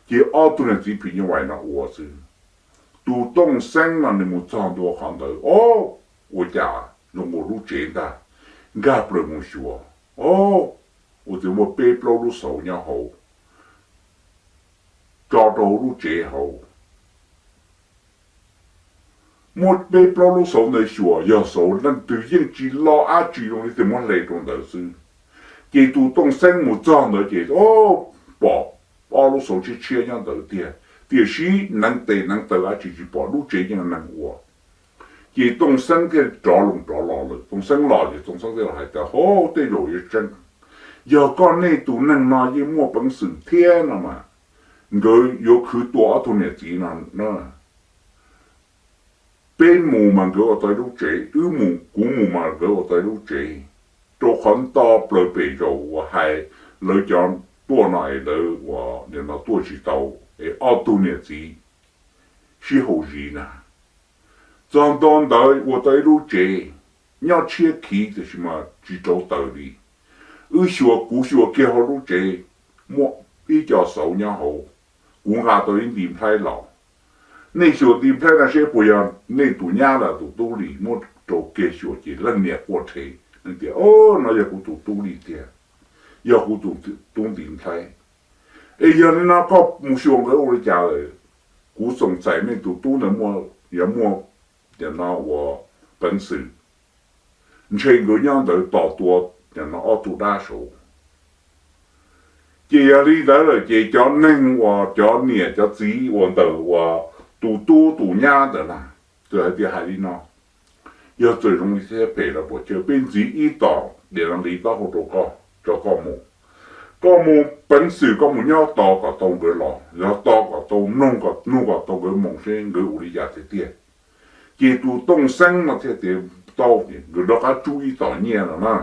Ces ob tug niam txiv phim nyuj vais no ua xwb. Tus Tooj Xeeb no nws mus txog ntua qhov ntawd, o, ua cas zoo nkaus lub tsev ntag, nkag plaws mus xyuas, o, ua txiv muaj peb plaub lub xauv nyob hauv, tso rau hauv lub tsev hauv. Muab peb plaub lub xauv ntawd xyuas yog xauv leej twg yeej tsis lo dab tsi zoo li tias muab hle rau ntawd xwb. Ces tus Tooj Xeeb mus txog ntawd ces, o, pom ob lub xauv tshiab tshiab nyob ntawd tiag, tiam sis neev tes neev taw dab tsi tsis pom, lub tsev yeej neeg ua. Ces Tooj Xeeb thiaj rov loo rov los lawm. Tooj Xeeb los ces Tooj Xeeb thiaj los hais tias, hov, tej zaum yuav tseeb, yog koj nej tus neeg no yeej muaj peev xwm thiab no mas, nkawd yuav khwv tua ob tug niam txiv no na. Peb mus mas nkawd ua tau ib lub tsev, wb mus, kuv mus mas nkawd ua tau ib lub tsev, rau qhov nto plaws pem zaum uas hais lawv cov tuaj no es lawv ua nim no tuaj tsis tau, es ob tug niam txiv sib haum zis na. Txog ntua ntawd ua tau ib lub tsev nyob tshiab khiv tiam sis mas tsis rauv taws li. Wb xyuas, kuv xyuas kiag hauv lub tsev, muaj ib co xauv nyob hauv, kuv nqa tau ib nti nplhaib los. Nej xyuas nti nplhaib no seb puas yog nej tus nyab los tus tub li, muab rau kiag xyuas ces leej niam quaj rhe, tias, o, no yog kuv tus tub li tiag. yog kuv tus tub ntiv nplhaib. Es yog li no koj mus xyuas nkawd ua li cas lawm? Kuv xoom xais nej tus tub ntawd muaj, yog muaj, nim no ua peev xwm, ntshe nkawd nyob ntawd tos tua nim no ob tug dab saud. Ces yog li ntawd lawm ces cov neeg uas cov niam cov txiv uas ntawm uas tus tub tus nyab ntawd na, txawm hais tias hais li no, yog txawm zoo li thiab phem los puas tsawg, peb ntxiv ib tom diav no nqi taub hau rau koj, tso koj mus. Koj mus peev xwm koj mus nyob tos kom tau nkawd los, yog tos kom tau mloog, kom mloog kom tau nkawd moo seb nkawd ua li cas tiag tiag. Ces tus Tooj Xeeb no thiaj tias tau, nkawd rov qab tsub ib tom nyiaj no na.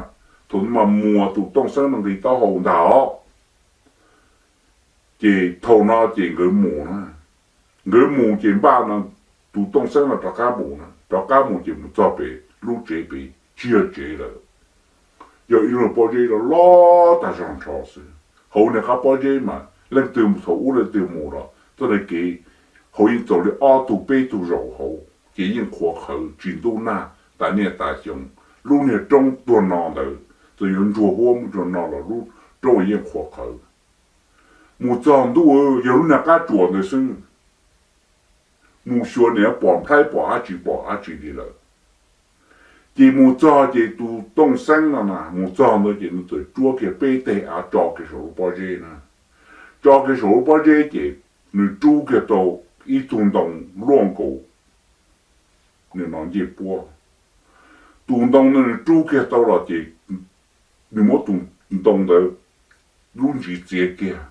Thaum no mas muas tus Tooj Xeeb no nqi taub hau ntag os. Ces thaum no ces nkawd mus na, nkawd mus ces npaj no, tus Tooj Xeeb no rov qab mus na, rov qab mus ces mus txog pem lub tsev pem tsis yog tsev lawm, yog ib lub pob zeb loj loj tag zog nrho xwb. Hauv niag qab pob zeb mas leej twg mus thaum ub leej twg mus los txoj kev hauv yeej txaus li ob tug peb tug zaum hauv ces yeej qhuav qhawv tsis ntub nag tas niaj tas xyoo. Lub niag roob tuag no ntawd txawm yuav ntsuag huab mus tsuag no los lub roob yeej qhuav qhawv. Mus txog ntuj yog lub niag qab tsuas ntawd xwb, mus xyuas nim pom nplhaib pom dab tsi pom dab tsi li lawm. Ces mus txog ces tus Tooj Xeeb no na mus txog ntawd ces nws txawm tsuab kiag peb teg av tso kiag saum lub pob zeb na. Tso kiag saum lub pob zeb ces nws rub kiag tau ib tug ntoo luaj nkaus nim no ncej puab. Tus ntoo ntawd nws rub kiag tau los ces nws muab tus ntoo ntawd lub ntsis txiav kiag,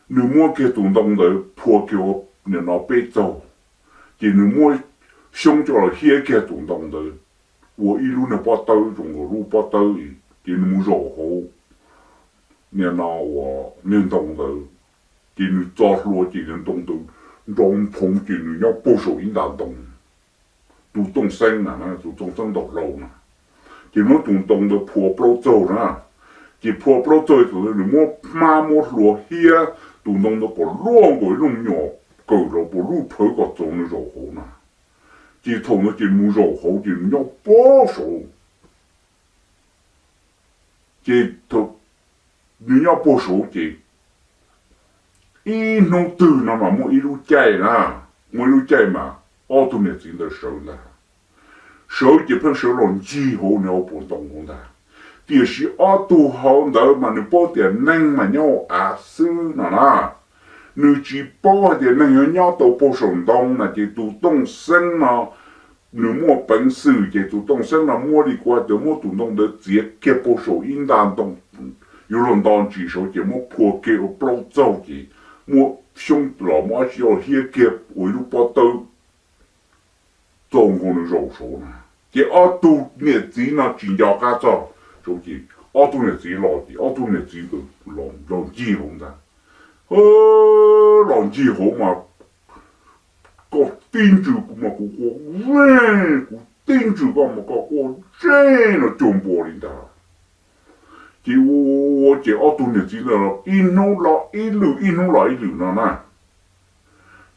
nws muab kiag tus ntoo ntawd phua kiag ua nim no peb txaug, ces nws muab xyoob coj los hiab kiag tus ntoo ntawd ua ib lub niag pob tawb zoo nkaus lub pob tawb, ces nws mus zaum hauv nim no ua niag ntoo ntawd, ces nws txo hlua ces ntoo ntawd nrov nphoov ces nws nyob puag saum ib nta ntoo. Tus Tooj Xeeb na, tus Tooj Xeeb ntaus hlau na, ces muab tus ntoo ntawd phua plaub txaug na, ces phua plaub txaug tus ntawd nws muab hmab muab hlua hiab tus ntoo ntawd kom luaj nkaus ib lub me nyuam kawm los puas lub phawv kom txaus nws zaum hauv na. Ces thaum ntawd ces nws mus zaum hauv ces nws nyob puag saud. Ces nws nyob puag saud ces ib hnub twg no mas muaj ib lub caij na, muaj ib lub caij mas ob tug niam txiv ntawd sawv ntag. Sawv ces pheej sawv los ncig hauv nws hauv paus ntoo hauv ntag. Tiam sis ob tug hauv ntawd mas nws paub tias neeg mas nyob hauv av xwb no na, nws tsis paub hais tias neeg yuav nyob tau puag saum ntoo na. Ces tus Tooj Xeeb no nws muaj peev xwm ces tus Tooj Xeeb no muab li kuv hais tias muab tus ntoo ntawd txiav kiag puag saum ib nta ntoo, yuav luag nto ntsis saud ces muab phua kiag ua plaub txaug ces muab xyoob los muab dab tsi coj hiab kiag ua ib lub pob tawb txaus nkaus nws zaum saud na. Ces ob tug niam txiv no tsis nco qab txog saud ces ob tug niam txiv los ces ob tug niam txiv los ncig hauv ntag. Los ncig hauv mas koj tib ntsws kuv mas kuv quaj zeej, kuv tib ntsws koj mas koj quaj zeej no cuag npua li ntag. Ces ua ces ob tug niam txiv ntawd ib hnub los ib lwm ib hnub los ib lwm no na.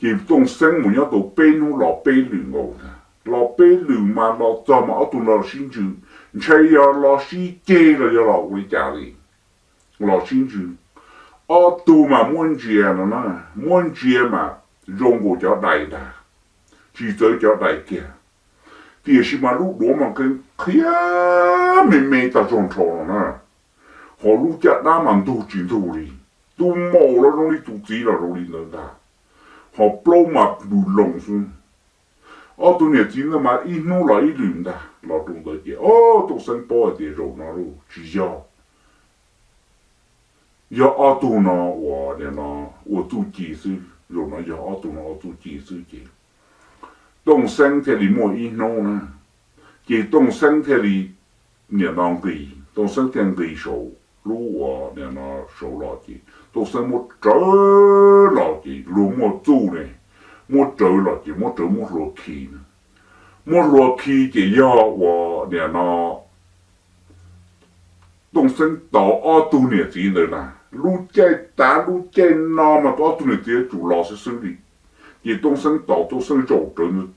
Ces Tooj Xeeb mus nyob tau peb hnub los peb lwm nkaus ntag. Los peb lwm mas los txog mas ob tug no los sib ntsws, ntshai yog los sib ceg los yog los ua li cas li. Los sib ntsws, ob tug mas muab ntsia no na, muab ntsia mas zoo nkaus cov dais ntag, tsis txawv cov dais kiag. Tiam sis mas lub duav mas qhia me me tag zog nrho no na, ho lub caj dab mas ntug tsis ntug li, tus maum los zoo li tus txiv los zoo li ntawd ntag, ho plaub mas pw loo xwb. Ob tug niam txiv ntawd mas ib hnub los ib lwm ntag. Los rau ntawd ces Tooj Xeeb paub hais tias zaum no tsis yog, yog ob tug no ua, ua txuj ci xwb, zaum no yog ob tug no ua txuj ci xwb ces Tooj Xeeb thiaj li muaj ib hnub na, ces Tooj Xeeb thiaj li nim no nqis, Tooj Xeeb thiaj nqis saum lub ua nim no saud los ces Tooj Xeeb muab rawv los ces luag muaj txuj ne, muab rawv los ces muab rawv muab hlua khi na. Muab hlua khi ces yog ua nim no Tooj Xeeb tos ob tug niam txiv ntawd na, lub caij tav lub caij no mas ob tug niam txiv yuav tsum los xwb xwb li. Ces Tooj Xeeb tos, Tooj Xeeb zaum rawv,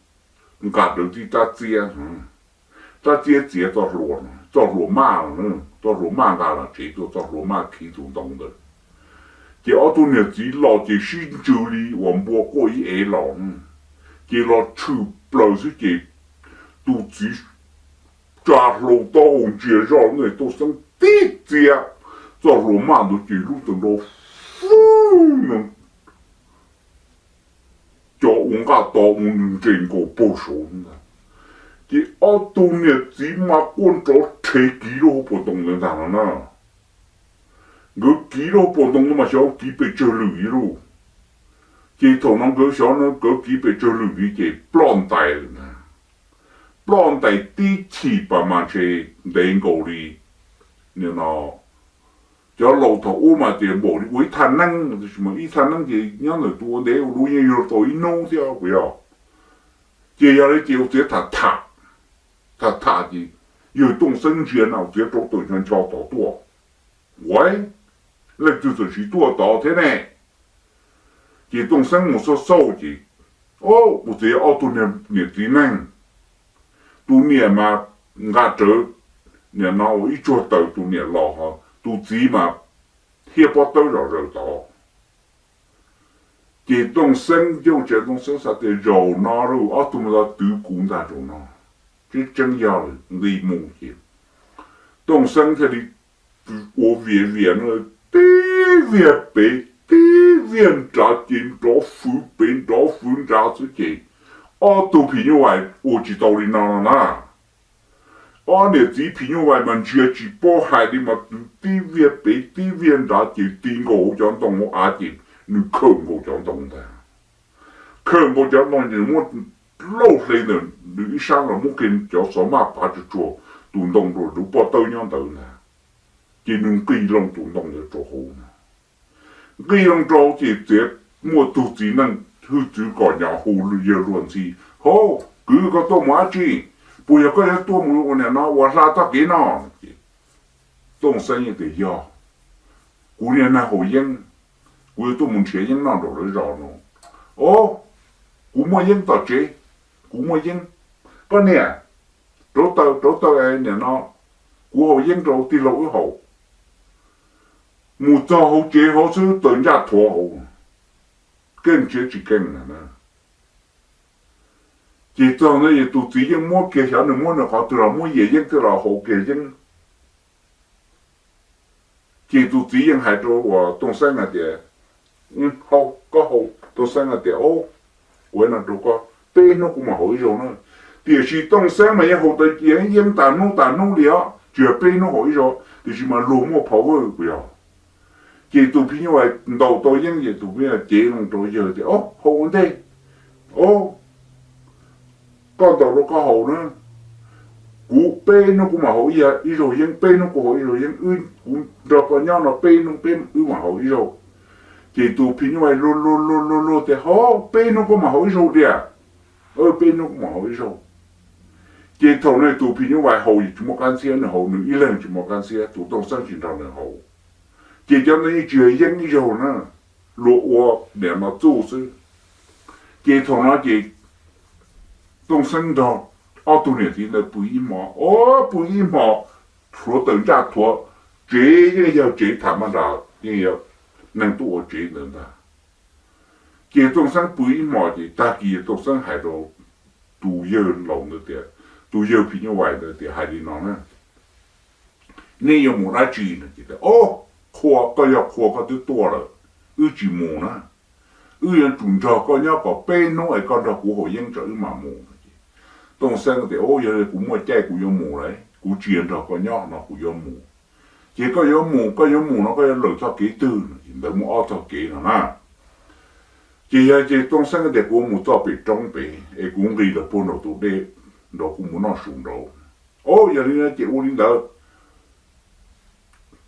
nqa rawv tib rab txiab, rab txiab txiav txoj hlua, txoj hlua maj los na, txoj hlua maj nqa los tsev tuaj, txoj hlua maj khi tus ntoo ntawd. Ces ob tug niam txiv los ces sib ntsws li uas npua quaj ib ev los, ces los tshwm plaws xwb ces tus txiv tsa hlau taub hau ntsia zoj, Tooj Xeeb tib txia txoj hlua maj ntawd ces lub tawm nrov fwb, cov ua nqaj to mus nres nkaus pag saud ntag. Ces ob tug niam txiv mas quaj nrov rhe kiv lub hauv paus ntoo ntawd ntag no na. Nkawd kiv lub hauv paus ntoo mas xyov kiv pes tsawg lwm li lauj. Ces thaum no nkawd xyov nkawd kiv pes tsawg lwm li ces ploj ntais lawm ntag. Ploj ntais tib chim pas mas ntshe ntev nkaus li, nim no cov laus thaum ub mas tias npaum li ua ib thaj neeb, ib thaj neeb ces nyob ntawm tus ua ntev ua luv yeej yog tau ib hnub thiab puas yog? Ces yog li ces ua txiav tham tham, tham tham ces yawg Tooj Xeeb ntsia na ua txiav rau tawm ncho ncho tod tuaj. Ua, leej twg txawm sim tuaj tod thiab ne? Ces Tooj Xeeb mus xauj xauj ces, o, ua txiav ob tug niam txiv neej, tus niam mas nqa rawv, nim no ua ib tsuag taws tus niam los, tus txiv mas hiab pob tawb zom zaws tod. Ces Tooj Xeeb coj tsev, Tooj Xeeb xav tias zaum no lawm ob tug mus tau twv kuv ntag zaum no, tseeb tseeb yog nqi mus ces Tooj Xeeb thiaj li ua vias vias no, tib viag pem tib viag nrad ces nrov fwv pem nrov fwv nrad xwb ces ob tug phim nyuj vais ua tsis tau li no no na. Ob niam txiv phim nyuj vais mas ntsia tsis paub hais li mas twv tib viag pem tib viag nrad ces ti nkaus hauv cov ntoo hauv av ces nws khawm nkaus cov ntoo ntag. Khawm nkaus cov ntoo ces muab lauj hle ntawm nws ib sab los muab kiag cov xov maj pav tsuag tsuag tus ntoo rau lub pob tawb nyob ntawd ntag. Ces nws nqis loo tus ntoo ntawd rau hauv na. Nqis loo rau ces txiav, muaj tug txiv neej hwj txwv kom nyom hu yawg luag ntxhi, Hauv, kwv, koj tuaj mus dab tsi? Puas yog koj yuav tuaj mus ua nim no ua hla txoj kev no? Tooj Xeeb tias, Yog, kuv niag neeg haus yeeb, kuv yuav tuaj mus nrhiav yeeb noj nraum lawv zos no. O, kuv muaj yeeb tom tsev, kuv muaj yeeb. Koj niam, rauv taws, rauv taws es nim no kuv haus yeeb rau tij laug wb haus. Mus txog hauv tsev hauv xwb taws ntsaj thuav hauv, keej tsis keej na. Ces txog ntawd tus txiv yeej muab kiag, xyov nws muab nws qhov twg los muab yias yeeb thiaj los haus kiag yeeb. Ces tus txiv yeej hais rau uas Tooj Xeeb hais tias, Haus, koj haus. Tooj Xeeb hais tias, Kuv no rau koj, peb hnub kuv mam haus ib zaug na. Tiam sis Tooj Xeeb mas yeej haus tau yeeb tas hnub tas hnub li os, tsis yog peb hnub haus ib zaug, tiam sis mas luag muaj power puas yog? Ces tus phim nyuj vais ntaus tau yeeb ces tus phim nyuj vais cev loo rau yawg tias, O, haus ua ntej. O, koj ntaus rau koj haus na. Kuv peb hnub kuv mam haus ib zaug yeeb, peb hnub kuv haus ib zaug yeeb, wb, kuv nrog koj nyob no peb hnub peb wb mam haus ib zaug. Ces tus phim nyuj vais luag luag luag luag luag tias, Ho, peb hnub koj mam haus ib zaug tiag. Peb hnub kuv mam haus ib zaug. Ces thaum no tus phim nyuj vais haus tsis muaj qab ntxhiab, nws haus nws ib leeg tsis muaj qab ntxhiab, tus Tooj Xeeb tsis nrog nws haus. Ces cov ntawd yeej tsis yog yeeb ib zaug na, luag ua nim no txuj xwb. Ces thaum no ces Tooj Xeeb nrog ob tug niam txiv ntawd pw ib hmo, o, pw ib hmo, hluav taws ntsaj thuav, tsev yeej yog tsev tham maj nras, yeej yog neeg tuaj ua tsev ntawd ntag. Ces Tooj Xeeb pw ib hmo ces tag kis Tooj Xeeb hais rau tus yawg laus ntawd tias, tus yawg phim nyuj vais ntawd tias hais li no na, Nej yuav mus dab tsi no? Ces tias, O, qhua, koj yog qhua koj twb tuaj lawm, wb tsis mus na. Wb yuav tsum nrog koj nyob kom peb hnub es koj nrog kuv haus yeeb tso wb mam mus. Tooj Xeeb tias, O, yog li kuv muaj caij kuv yuav mus lawm, kuv tsis nrog koj nyob no kuv yuav mus. Ces koj yuav mus, koj yuav mus no koj yuav lawm txoj kev twg no? Ces ntawd muaj ob txoj kev no na. Ces yog ces Tooj Xeeb tias, Kuv mus txoj pem roob pem es kuv nqis lawm puag nraum tus dej nraud kuv mus noj su nraud. O, yog li no ces ua li ntawd.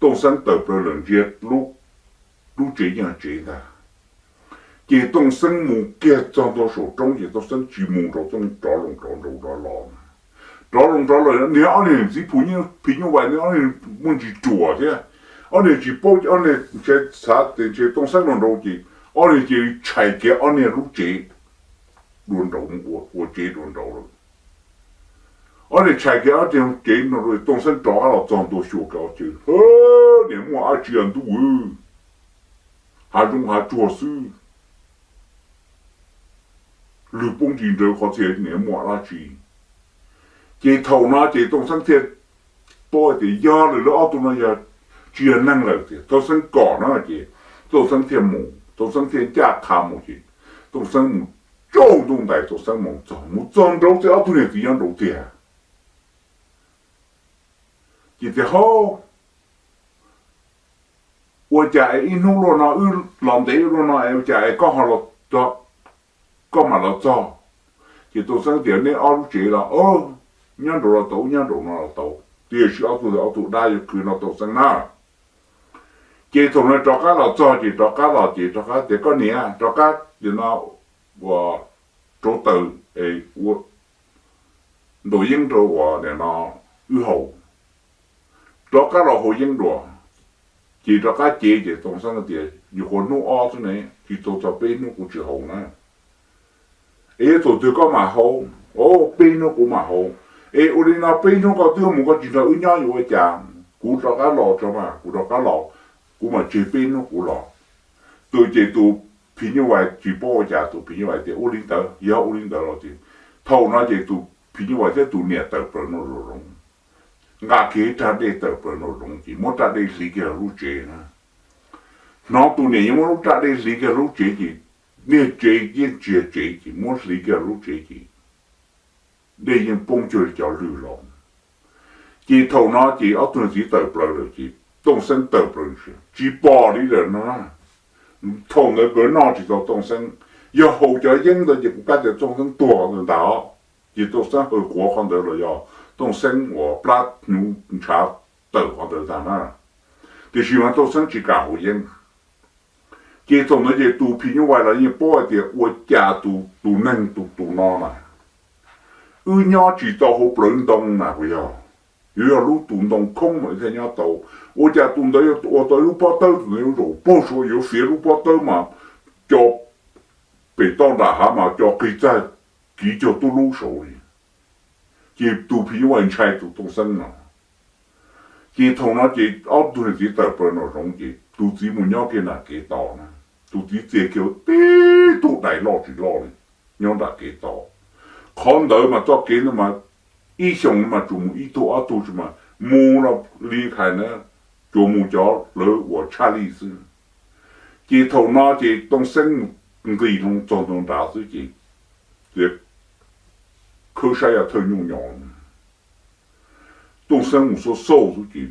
Tooj Xeeb tawm plaws lawm ntsia lub tsev yeej tsev ntag. Ces Tooj Xeeb mus kiag txog ntua saum roob ces Tooj Xeeb tsis mus rau, Tooj rov loo rov nraud rov los. Rov loo rov los, niag ob niag txiv phim nyuj vais nws ob niag muaj ntsis ruam thiab, ob niag tsis paub, ob niag ntshe xav tias ntshe Tooj Xeeb los nraud ces ob niag cia li tshais kiag ob niag lub tsev dua nraud, ua tsev dua nraud lawm. Ob niag tshais kiag ob tug tsev no, Tooj Xeeb rov qab los txog ntua xyuas kiag ob tsev, niam muaj dab tsi ntuj, hav zoov hav tsuag xwb, lwg poob ntsis nrawv qhov txhia niam muaj dab tsi. Ces thaum no ces Tooj Xeeb thiaj paub tias yog lawm, lawv ob tug no yog tsis yog neeg lawm tiag. Tooj Xeeb kom no ces Tooj Xeeb thiaj mus, Tooj Xeeb thiaj ncaj qha mus ces Tooj Xeeb mus tsaus ntuj ntais, Tooj Xeeb mus txog, mus txog nraud ces ob tug niam txiv nyob nraud tiag. Ces tias, Hov, ua cas es ib hnub luaj no wb los ntev luaj no es ua cas es koj ho, koj mam los txog? Ces Tooj Xeeb tias, Neb ob lub tsev los nyob nraud los tau, nyob nraud no los tau. Tiam sis ob tug, ob tug dab yuav khwv no Tooj Xeeb na. Ces thaum no rov qab los txog ces rov qab los ces rov qab tias, Koj niam, rov qab nim no ua rauv taws es ua ntaus yeeb rau ua nim no wb haus. Rov qab los haus yeeb dua, ces rov qab cev ces Tooj Xeeb tias, Nyuam qhuav hnub ob xwb ne, tsis tau txog peb hnub kuv tsis haus na. Es yuav thaum twg koj mam haus? Au, peb hnub kuv mam haus. Es ua li no peb hnub koj twb mus koj tsis nrog wb nyob yuav ua cas? Kuv rov qab los tso mas, kuv rov qab los, kuv mam tseg peb hnub kuv los. Tus ces tus phim nyuj vais tsis paub ua cas, tus phim nyuj vais tias, Ua li ntawd, yog ua li ntawd los tias. Thaum no ces tus phim nyuj vais thiab tus niam tawm plaws nraum zoov, nqa kiag ib raj dej tawm plaws nraum zoov ces muab raj dej hliv kiag lub tsev na. Hnov tus niam yeej muab lub raj dej hliv kiag lub tsev ces niag tsev yeej tsis yog tsev ces muab hliv kiag lub tsev ces dej yeej poob cuag li cov lwg los. Ces thaum no ces ob tug niam txiv tawm plaws lawm ces Tooj Xeeb tawm plaws tsis pom li lawm no. Thaum ntawd nkawd noj tsis tau Tooj Xeeb, yog haus cov yeeb ntawd ces kuv kav tias Tooj Xeeb tuag ntawd ntag. Ces Tooj Xeeb hawv quav qhov ntawd los yog Tooj Xeeb uas plab hnyuv ntshav tawm qhov ntawd ntag na. Tiam sis mas Tooj Xeeb tsis kam haus yeeb. Ces thaum ntawd ces tus phim nyuj vais los yeej paub hais tias ua cas tus, tus neeg tus, tus no na, wb nyob tsis tau hauv plawv ntoo na puas yog? Yuav yog lub tus ntoo khoob mas wb thiaj nyob tau. Ua cas tus ntawd yuav ua tau ib lub pob tawb, tus ntawd yuav zaum puag saud yuav fiav lub pob tawb mas co pem toj nram hav mas co qig txaj kiv cuag tub lub saud li. Ces tus phim nyuj vais ntshai tus Tooj Xeeb no. Ces thaum no ces ob tug niam txiv tawm plaws nraum zoov ces tus txiv mus nyob kiag nram kev tod na. Tus txiv txiav kiag tib tug dais loj tsis loj li nyob nram kev tod. Qhov ntawd mas txoj kev ntawd mas ib xyoos mas tsuas mus ib tug ob tug tsis mas mus los li hais na, tsuas mus cov lawv uas tshaj lij xwb. Ces thaum no ces Tooj Xeeb nqis hlo txog ntua nrad xwb ces txiav khawb saib yog thawj nyuj nyos. Tooj Xeeb mus xauj xauj xwb ces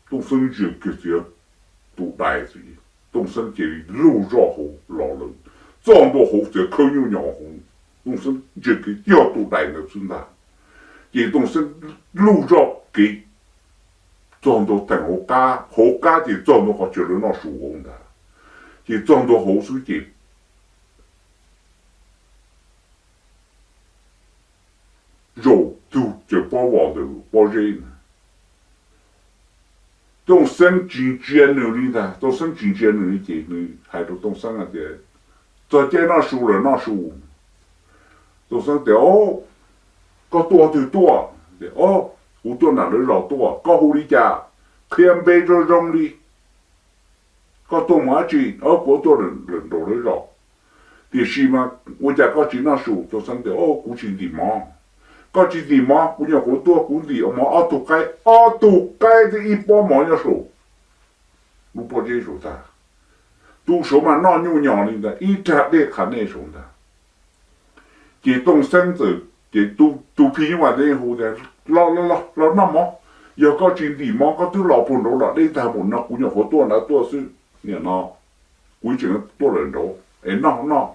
Tooj Xeeb ntsia kiag txiav tus dais xwb, Tooj Xeeb cia li lug zoj hauv los lawm, txog ntua hauv txiav khawb nyuj nyos hauv. Tooj Xeeb ntsia kiag yog tus dais ntawd xwb ntag. Ces Tooj Xeeb lug zoj kev txog ntua theem hauv qab, hauv qab ces txog ntua qhov chaw lawv noj su hauv ntag. Ces txog ntua hauv xwb ces zaum tug cawm pob vos ntawm pob zeb na. Tooj Xeeb tsis ntsia nws li ntag, Tooj Xeeb tsis ntsia nws li ces nws hais rau Tooj Xeeb hais tias, Txog caij noj su lawm noj su. Tooj Xeeb tias, Koj tuaj twg tuaj? Tias, Kuv tuaj nram lawv zos tuaj. Koj hu li cas? Qhia npe zoo zoo li. Koj tuaj mus dab tsi? Kuv tuaj nraum lawv zos. Tiam sis mas ua cas koj tsis noj su? Tooj Xeeb tias, Kuv tsis ntim mov. Koj tsis ntim mov, kuv nyuam qhuav tuaj kuv ntim mov ob tug qaib, ob tug qaib thiab ib pob mov nyob saum lub pob zeb saud tag. Tus saud mas noj nyuj nyos li ntag, ib rag dej qhav nej saud ntag. Ces Tooj Xeeb txawm, ces tus phim nyuj vais ntawd hu tias, Los, los, los noj mov. Yog koj tsis ntim mov koj twb los puag nraud los deb tag npaum no, kuv nyuam qhuav tuaj nrad tuaj xwb. Nim no kuv tseem tuaj lawm nraud es noj noj.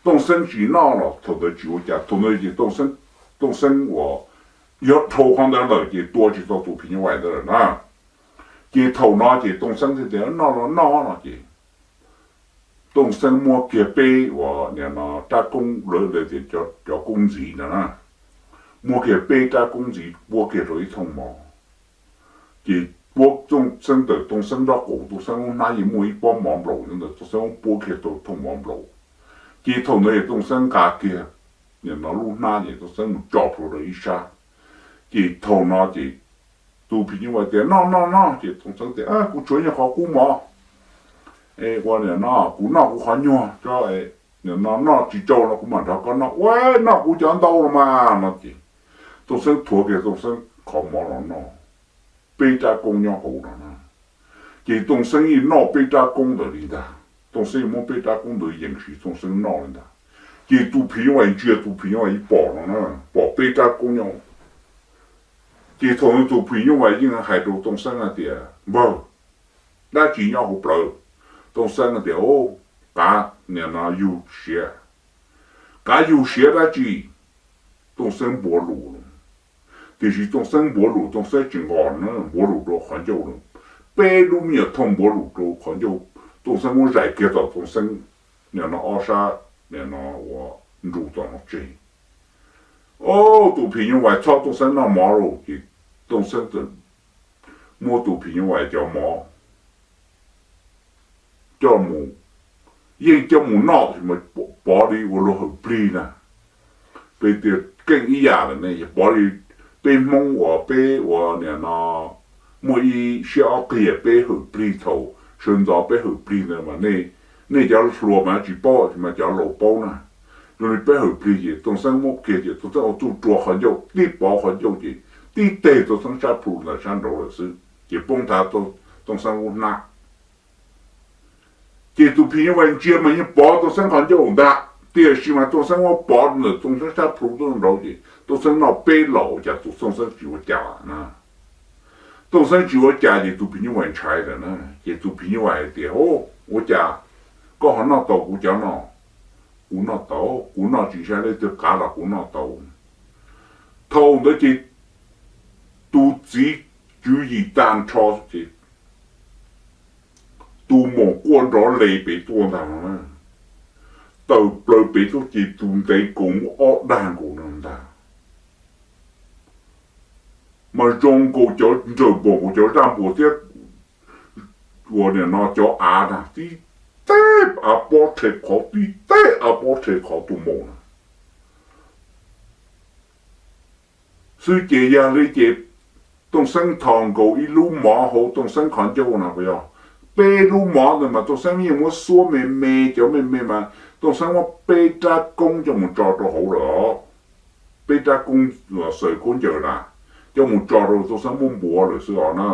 Tooj Xeeb tsis noj los thaum ntawd tsis ua cas, thaum ntawd ces Tooj Xeeb uas yog dhau qhov ntawd lawm ces tua tsis tau tus phim nyuj vais ntawd lawm na. Ces thaum no ces Tooj Xeeb thiaj tias, Noj los noj no ces Tooj Xeeb muab kiag peb uas nim no rab koob lawv tias cov koob ntxiv ntawd na, muab kiag peb rab koob ntxiv puab kiag rau ib thooj mov. Ces puab Tooj Xeeb ntawm Tooj Xeeb nraub qaum, Tooj Xeeb lub hnab yeej muaj ib pob mov nplaum ntawd, Tooj Xeeb puab kiag tau thooj mov nplaum. Ces thaum ntawd es Tooj Xeeb nqa kiag nim no lub hnab ces Tooj Xeeb mus tso plhuav rau ib sab. Ces thaum no ces tus phim nyuj vais tias, Noj, noj, noj. Ces Tooj Xeeb tias, Kuv tshuav nyuag qhov kub mov, ua nim no kuv noj kuv qhov nyuag, nim no noj tsis tsau no kuv mam nrog koj noj. Ua, noj kuv cov ntau los mas no. Ces Tooj Xeeb thuav kiag Tooj Xeeb qhov mov los noj, peb rab koob nyob hauv no na. Ces Tooj Xeeb yeej noj peb rab koob ntawd li ntag. Tooj Xeeb yeej muab peb rab koob ntawd yees siv Tooj Xeeb noj li ntag. Ces tus phim nyuj vais ntsia, tus phim nyuj vais pom no na, pom peb rab koob nyob. Ces thaum tus phim nyuj vais yeej hais rau Tooj Xeeb hais tias, Npawg, dab tsi nyob hauv plawv? Tooj Xeeb tias, Qav, nim no yug siav. Qav yug siav dab tsi? Tooj Xeeb npuav lus. Tiam sis Tooj Xeeb npuav lus, Tooj Xeeb tsis nqos na, npuav lus rau qhov ncauj na. Peb lub me nyuam thooj npuav lus rau qhov ncauj, Tooj Xeeb muab zais kiag tom Tooj Xeeb nim no ob sab nim no ua nru tom no tseg. Tus phim nyuj vais txhob Tooj Xeeb noj mov lawm ces Tooj Xeeb txawm muab tus phim nyuj vais cov mov coj mus, yeej coj mus noj, pov li ua luag hawm plig na. Peb tias keej ib yam lawm ne, yog pov li peb Hmoob uas peb ua nim no muaj ib siab ob qias, peb hawm plig thaum sawv ntxov peb hawm plig ntawd mas nej, nej cov hluas mas tsis paub, mas cov laus paub na. Zoo li peb hawm plig ces Tooj Xeeb muab kiag ces Tooj Xeeb ua txuj rua qhov ncauj, tib pov qhov ncauj ces tib teg Tooj Xeeb sab plhu ntawm sab nraud lawm xwb, ces poob nthav Tooj Xeeb lub hnab. Ces tus phim nyuj vais ntsia mas yeej pov Tooj Xeeb qhov ncauj ntag, tiam sis mas Tooj Xeeb muab pov ntawm Tooj Xeeb sab plhu tuaj nraud ces Tooj Xeeb noj peb los ua cas tus Tooj Xeeb tsis ua cas na. Tooj Xeeb tsis ua cas ces tus phim nyuj vais ntshai lawm na. Ces tus phim nyuj vais hais tias, Ua cas koj ho noj tau kuv cov no? Kuv noj tau, kuv noj tsis ntshai leej twg qav los kuv noj tau. Thaum ntawd ces tus txiv tswv yim tag nrho ces tus maum quaj nrov le pem tuaj ntag no na, tawm plaws pem tuaj ces tus ntev nkaus muaj ob dag nkaus no ntag. Mas zoo nkaus cov nrawm npaum nkaus cov zaj npua thiab ua nim no cov av na, tib teg av pob rhe qhov, tib teg av pob rhe qhov tus maum na. Xwb ces yog li ces Tooj Xeeb thom nkaus ib lub mov hauv Tooj Xeeb qhov ncauj no puas yog? Peb lub mov ntawd mas Tooj Xeeb yeej muab xuab me me, cov me me mas Tooj Xeeb muab peb rab koob coj mus tso rau hauv lawm os. Peb rab koob xaws khaub ncaws na, coj mus tso rau Tooj Xeeb muab npuav lawm xwb os na.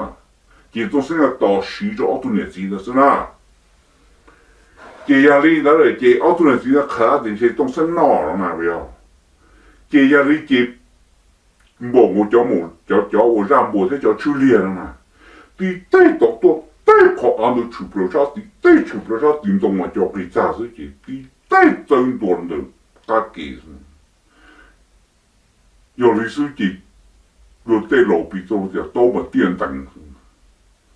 Ces Tooj Xeeb tos siv rau ob tug niam txiv ntawd xwb na. Ces yog li ntawd lawm ces ob tug niam txiv ntawd qhia tias ntshe Tooj Xeeb noj no na puas yog? Ces yog li ces npaum nkaus cov, cov, cov uas zaj npua thiab cov tshwj liag no na, tib teg tod tuaj teg qhov av ntawd tshwm plaws sab tid, tib teg tshwm plaws sab tid ntoo mas co qis txag xwb ces tib teg txawb ntua ntawm qab ke xwb. Yog li xwb ces luag tej laus piv txoj lus tias taub mas tiaj ntees.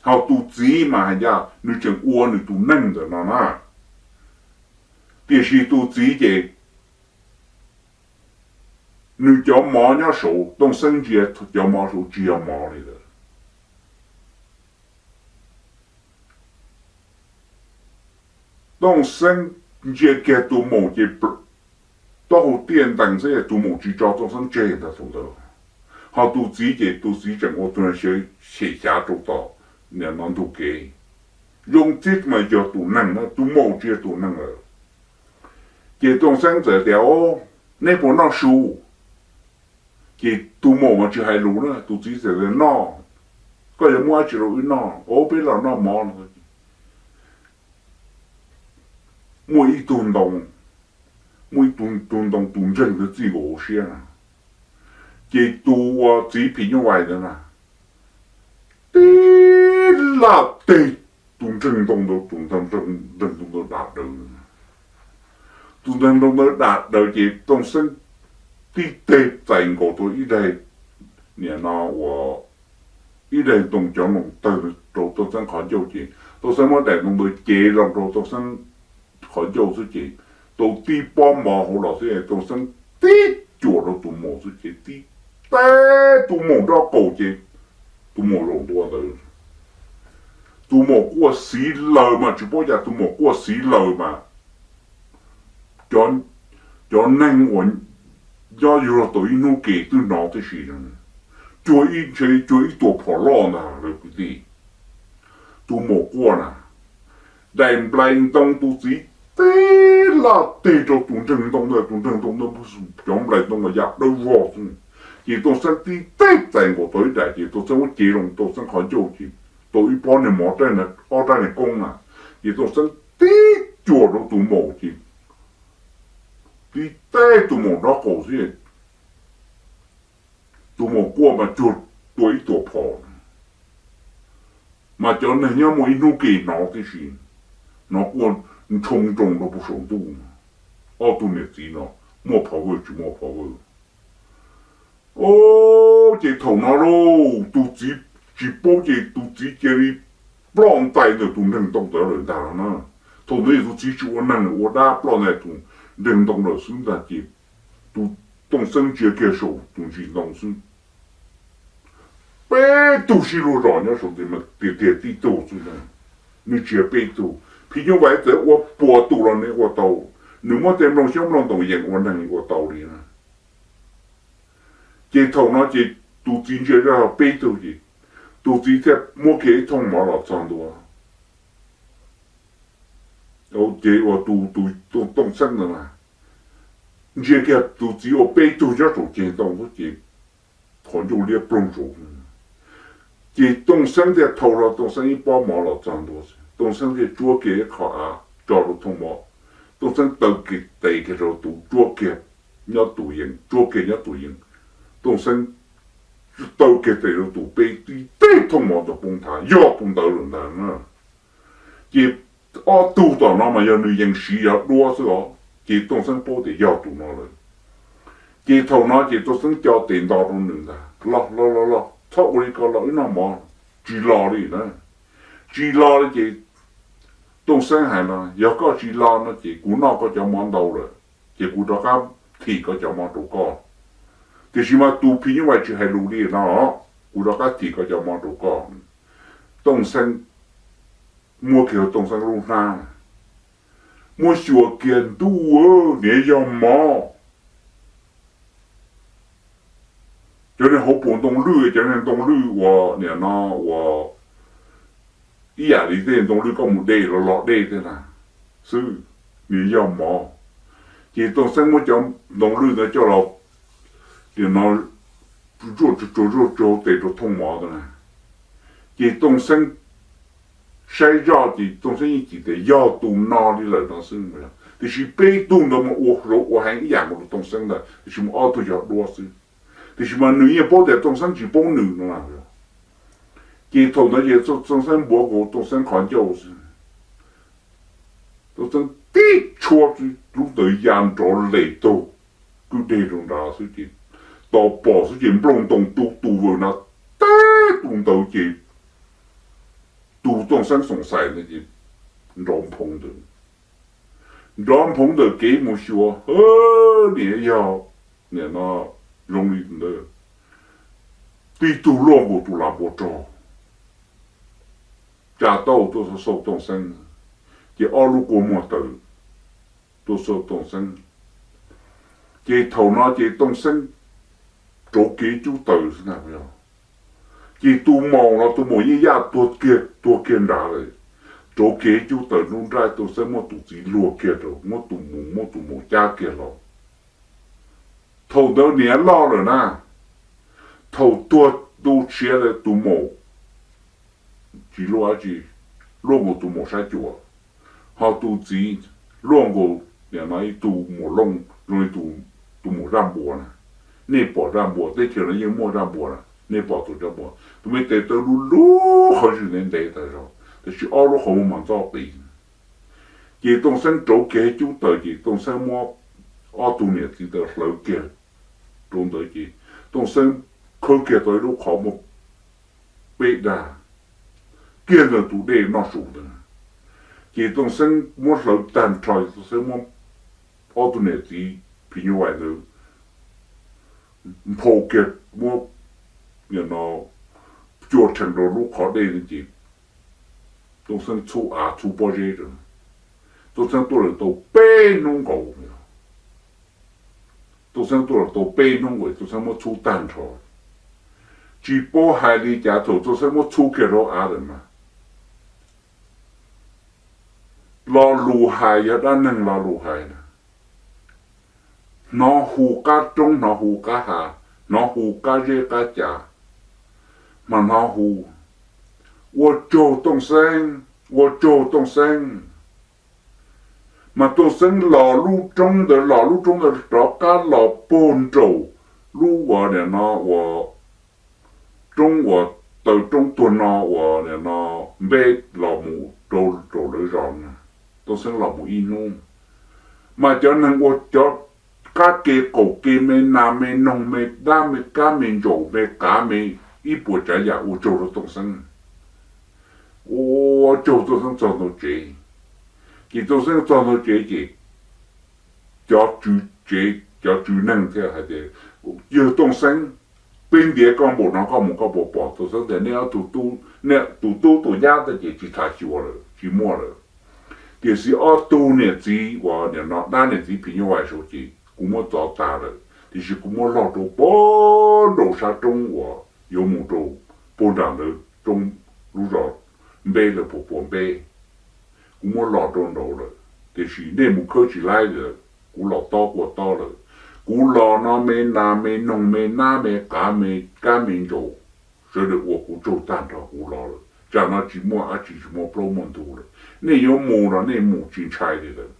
Ho tus txiv mas hais ncaj nws tseem ua nws tus neeg ntawm no na. Tiam sis tus txiv ces nws cov mov nyob saud, Tooj Xeeb ntsia cov mov saud tsis yog mov li lawm. Tooj Xeeb ntsia kiag tus maum ces taub hau tiaj ntees xwb, tus maum tsis tso Tooj Xeeb tseg ntag thaum ntawd. Ho tus txiv ces tus txiv tseem ua tus xyem xyav rau tom nim no ntug kev. Zoo tib mas yog tus neeg na, tus maum tsis yog tus neeg lawm. Ces Tooj Xeeb txawm tias, Neb puas noj su? Ces tus maum mas tsis hais lus na, tus txiv txawm tias, Noj, koj yuav muab dab tsi rau wb noj? Au, peb los noj mov no. Muaj ib tug ntoo, muaj ib tug ntoo tus ntseeg ntawd txij nkaus hauv siab na. Ces tus uas txiv phim nyuj vais ntawd na, tib laj teg tus ntseeg ntoo ntawd, tus ntseeg ntoo ntawd dam daws. Tus ntseeg ntoo ntawd dam daws ces Tooj Xeeb tib teg txais nkaus tau ib daig, nim no ua ib daig ntoo, cov ntoo tawg rau Tooj Xeeb qhov ncauj ces Tooj Xeeb muab daim ntoo ntawd cev los rau Tooj Xeeb qhov ncauj xwb ces tau tib pob mov hauv los xwb, Tooj Xeeb tib cuam rau tus maum xwb ces tib teg tus maum nraub qaum ces tus maum zaum ntua ntawd. Tus maum quaj xiv laws mas tsis paub cas tus maum quaj xiv laws mas cov neeg uas nyob yug luag tau ib hnub ke twb hnov tib si. cuag ib ntshe cuag ib tuam phom loj ntag lawv kwv tij. Tus maum quaj na, daim nplais ntoo tus txiv teb laj teg rau tus nreeg ntoo ntawd, tus nreeg ntoo ntawd cov nplais ntoo mas ya dawb vog xwb. Ces Tooj Xeeb tib teg txais nkaus tau ib daim, ces Tooj Xeeb muab cev loo Tooj Xeeb qhov ncauj ces tau ib pob niag mov, ob rab niag koob na. Ces Tooj Xeeb tib cuam rau tus maum ces tib teg tus maum nraub qaum xwb. Tus maum quaj mas cuag tua ib tuam phom, mas cov neeg nyob muaj ib hnub ke hnov tib si, hnov quaj ntshoo nroos rau puag saum ntuj. Ob tug niam txiv no muaj power tsis muaj power. Ces thaum no lauj, tus txiv tsis paub ces tus txiv cia li ploj ntais ntawm tus nreeg ntoo ntawd lawm ntag no na. Thaum ntawd tus txiv tsis ua neeg ua dab, ploj ntais tus nreeg ntoo lawm xwb ntag ces tus Tooj Xeeb ntsia kiag saum tus ntsis ntoo xwb. Peb tug sib luag zos nyob saum ntawd mas tiag tiag tib tug xwb na. Nws tsis yog peb tug, phim nyuj vais txawm ua puas tus los nws ua tau. Nws muab tej nplooj xyoob nplooj ntoos yees ua neeg ua tau li na. Ces thaum no ces tus txiv ntsia zoj peb tug ces tus txiv thiaj muab kiag ib thooj mov los txog ntua. Ces ua tus tus Tooj Xeeb ntawd mas ntsia kiag tus txiv ua peb tug nyob saum ceg ntoo xwb ces qhov ncauj liab ploog saud. Ces Tooj Xeeb thiaj thau rau Tooj Xeeb ib pob mov los txog ntua, Tooj Xeeb thiaj tsuab kiag ib qho av tso rau thooj mov. Tooj Xeeb taw kiag tes kiag rau tus, tsuab kiag nyob tus yees, tsuab kiag nyob tus yees. Tooj Xeeb taw kiag tes rau tus, peb tib teg thooj mov ntawd poob nthav, yog tus ntawd lawm ntag na. Ces ob tug tom no mas yog nws yees siv yog duab xwb os, ces Tooj Xeeb paub tias yog tus no lawm. Ces thaum no ces Tooj Xeeb co tes nto rau nws ntag, los los los los, txhob ua li ko los wb noj mov. Tsis los li na. Tsis los li ces Tooj Xeeb hais no, yog koj tsis los no ces kuv noj koj cov mov ntau lawm, ces kuv rov qab thim koj cov mov rau koj. Tiam sis mas tus phim nyuj vais tsis hais lus li no, kuv rov qab thim koj cov mov rau koj. Tooj Xeeb muab kiag Tooj Xeeb lub hnab, muab xyuas kiag ntuj, niam yog mov. Cov niag hauv paus ntoo lwj, cov niag ntoo lwj uas nim no uas ib yam li tej ntoo lwj koj mus de los los dej tej na xwb, niam yog mov. Ces Tooj Xeeb muab cov ntoo lwj ntawd coj los, nim no zuaj tsuag tsuag zuaj tsuag tes rau thooj mov ntawd na. Ces Tooj Xeeb saib zoj ces Tooj Xeeb yeej cim tias yog tus no li lawm no xwb. Tiam sis peb tug ntawd mas ua heev ib yam nkaus rau Tooj Xeeb ntag, tiam sis mas ob tug yog duab xwb. Tiam sis mas nws yeej paub tias Tooj Xeeb tsis paub nws no. Ces thaum ntawd ces Tooj Xeeb npuav nkaus Tooj Xeeb qhov ncauj xwb, Tooj Xeeb tib tshuab lub ntawd ya nrov les taug kwj deg rau nrad xwb ces, tos pom xwb ces nplooj ntoo tu tu vawm na, teb tus ntawd ces tus Tooj Xeeb xoom xais ntawd ces nrov nphoo ntawd, nrov nphoo ntawm kev mus xyuas, niam yog, nim no zoo li ntawd, tib tug luaj nkaus tus las npua rog, tsa taub hau tuaj xauj Tooj Xeeb, ces ob lub kua muag tawm tuaj xauj Tooj Xeeb. Ces thaum no ces Tooj Xeeb rauv kiag cub taws xwb ntag. Ces tus maum los tus maum yeej yaj tuag kiag nrad lawm, rauv kiag cub taws nruab nrab, Tooj Xeeb muab tus txiv luag kiag rau, muab tus mus muab tus maum cab kiag los. Thaum ntawd niam loj lawm na, thaum tuag tu siav lawm tus maum tsis luaj dab tsi, luaj nkaus tus maum sab cua, ho tus txiv luaj nkaus nim no ib tug maum looj zoo li tus maum zaj npua na. Nej pom zaj npua, teb chaws no yeej muaj zaj npua na, nej pom tus zaj npua, tus me tes taw lub lub qhov zis ntev ntev tas zog, tab sis ob lub qhov muag mas ntxoj qis. Ces Tooj Xeeb rauv kiag cub taws ces Tooj Xeeb muab ob tug niam txiv ntawd hlawv kiag rau ntawd ces Tooj Xeeb khawb kiag tau ib lub qhov muag peb dag kiag ntawm tus dej noj su ntawd. Ces Tooj Xeeb muab hlawv tag nrho, Tooj Xeeb muab ob tug niam txiv phim nyuj vais ntawd nphau kiag, muab nim no cua rhees rau lub qhov dej ntawd ces Tooj Xeeb txhub av txhub pob zeb rau. Tooj Xeeb tuaj lawm tau peb hnub nkaus. Tooj Xeeb tuaj lawm tau peb hnub nkaus, Tooj Xeeb muab txhub tag nrho. Tsis paub hais li cas, thaum Tooj Xeeb muab txhub kiag rau av lawm mas, lo lus hais yog dab neeg lo lus hais na. Hnov hu qab roob, hnov hu qab hav, hnov hu qab zeb qab cav, mas hnov hu ua tsaug Tooj Xeeb, ua tsaug Tooj Xeeb. Mas Tooj Xeeb los lub roob ntawd, los lub roob ntawd rov qab los puag nraum lub uas nim no uas roob uas taw roob tuag no uas nim no npeb los mus rau lawv zos na. Tooj Xeeb los mus ib hnub, mas cov neeg ua cov qab ke qaum ke, me nas me noog, me dab me kab, me ntsaum me qav, me ib puas tsav yam ua tsaug rau Tooj Xeeb. Ua tsaug Tooj Xeeb txog ntua tsev. Ces Tooj Xeeb txog ntua tsev ces cov tswv tsev, cov tswv neeg thiaj hais tias, yawg Tooj Xeeb, peb ntiav koj npaum no koj mus koj puas pom? Tooj Xeeb tias, nej ob tug tub, nej tus tub tus nyab ntawd ces tsis tham xyuas lawm, tsis muaj lawm. Tiam sis ob tug niam txiv uas nim no dab niam txiv phim nyuj vais saud ces kuv muab txov tas lawm, tiam sis kuv muab log rau puag nraum sab roob uas yuav mus rau puag nram ntawd roob, lub zos npeb lawv puas puas npeb, kuv muab log rau nraud lawm, tiam sis nej mus khawb tsis laib lawm, kuv los tob ua tob lawm. Kuv los no me nas me noog me nab me qav me kab me ntsaum, sawv daws ua kuv tsaug tag nrho, kuv los lawm, tsam no tsis muaj dab tsi, tsis muaj plaub muaj ntug lawm. Nej yuav mus los nej mus, tsis ntshai li lawm.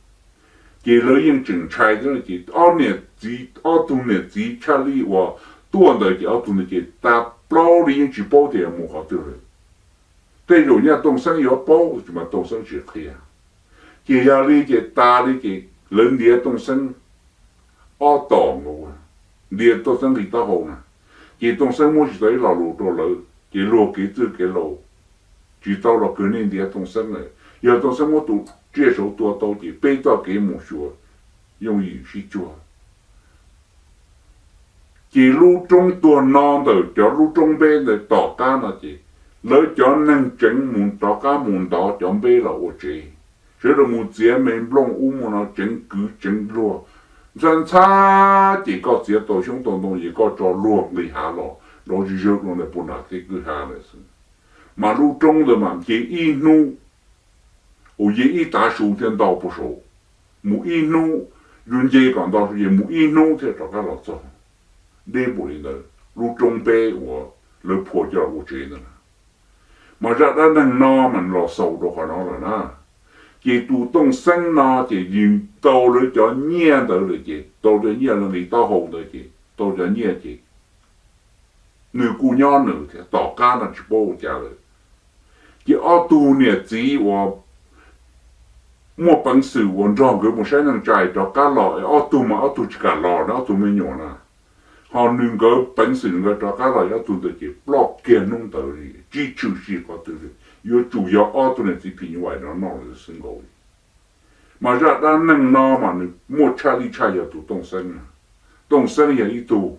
Ces lawv yeej tseem ntshai thiab ces ob niam txiv, ob tug niam txiv tshaj lij uas tuaj ntawd ces ob tug ntawd ces tas plaub li, yeej tsis paub tias mus qhov twg lawm. Tej zaum nyaj Tooj Xeeb yuav paub, tab sis mas Tooj Xeeb tsis qhia. Ces yog li ces tas li ces lawv ntiav Tooj Xeeb ob tom nkaus, ntiav Tooj Xeeb nqi taub hau na. Ces Tooj Xeeb muab tsis tau ib lo lus rau lawv, ces luag kev txwj kev laus, tsis tau los kawg, nej ntiav Tooj Xeeb lawm. Yog Tooj Xeeb muab tus tsiaj saud tua tau ces peb txoj kev mus xyuas yooj yim sib cuag. Ces lub roob tuag no ntawm cov lub roob npeb ntawd tom qab no ces lawv cov neeg tseem mus rov qab mus ntov cov npeb los ua tsev. Sawv daws mus txiav me nplooj ub mus no tseev kwv tseev luag, ntxhab ntxhab ces koj txiav tau xyoob tau ntoo ces koj tso luag nqis hav los, nrov zig zawg rau ntawm puag nram tej kwj ha lawm xwb. Mas lub roob ntawd mas nce ib hnub, ua nce ib tav su thiaj nto puag saud, mus ib hnub, yuav nce kom nto su ces mus ib hnub thiaj rov qab los txog. Deb npaum li ntawd lub roob npeb uas lawv phua coj los ua tsev ntawd na. Mas zaj dab neeg no mas los xaus rau qhov no lawm na. Ces tus Tooj Xeeb no ces yus tau lawv cov nyiaj ntawd lawm ces tau cov nyiaj lawv nqi taub hau ntawd ces tau cov nyiaj ces nws kuj nyob nws thiab, tom qab no tsis paub ua cas lawm. Ces ob tug niam txiv uas muaj peev xwm uas nrog nkawd mus saib neej tsa rov qab los, ob tug mas ob tug tsis kam los na, ob tug me nyuam na. Ho nws nkawd peev xwm nkawd rov qab los, ob tug ntawd ces ploj kiag hnub ntawd li, tsis tshwm sim qhov twg li. Yuav tsum yog ob tug niam txiv phim nyuj vais no noj lawm xwb nkaus li. Mas zaj dab neeg no mas nws muaj tshaj lij tshaj yog tus Tooj Xeeb. Tooj Xeeb yog ib tug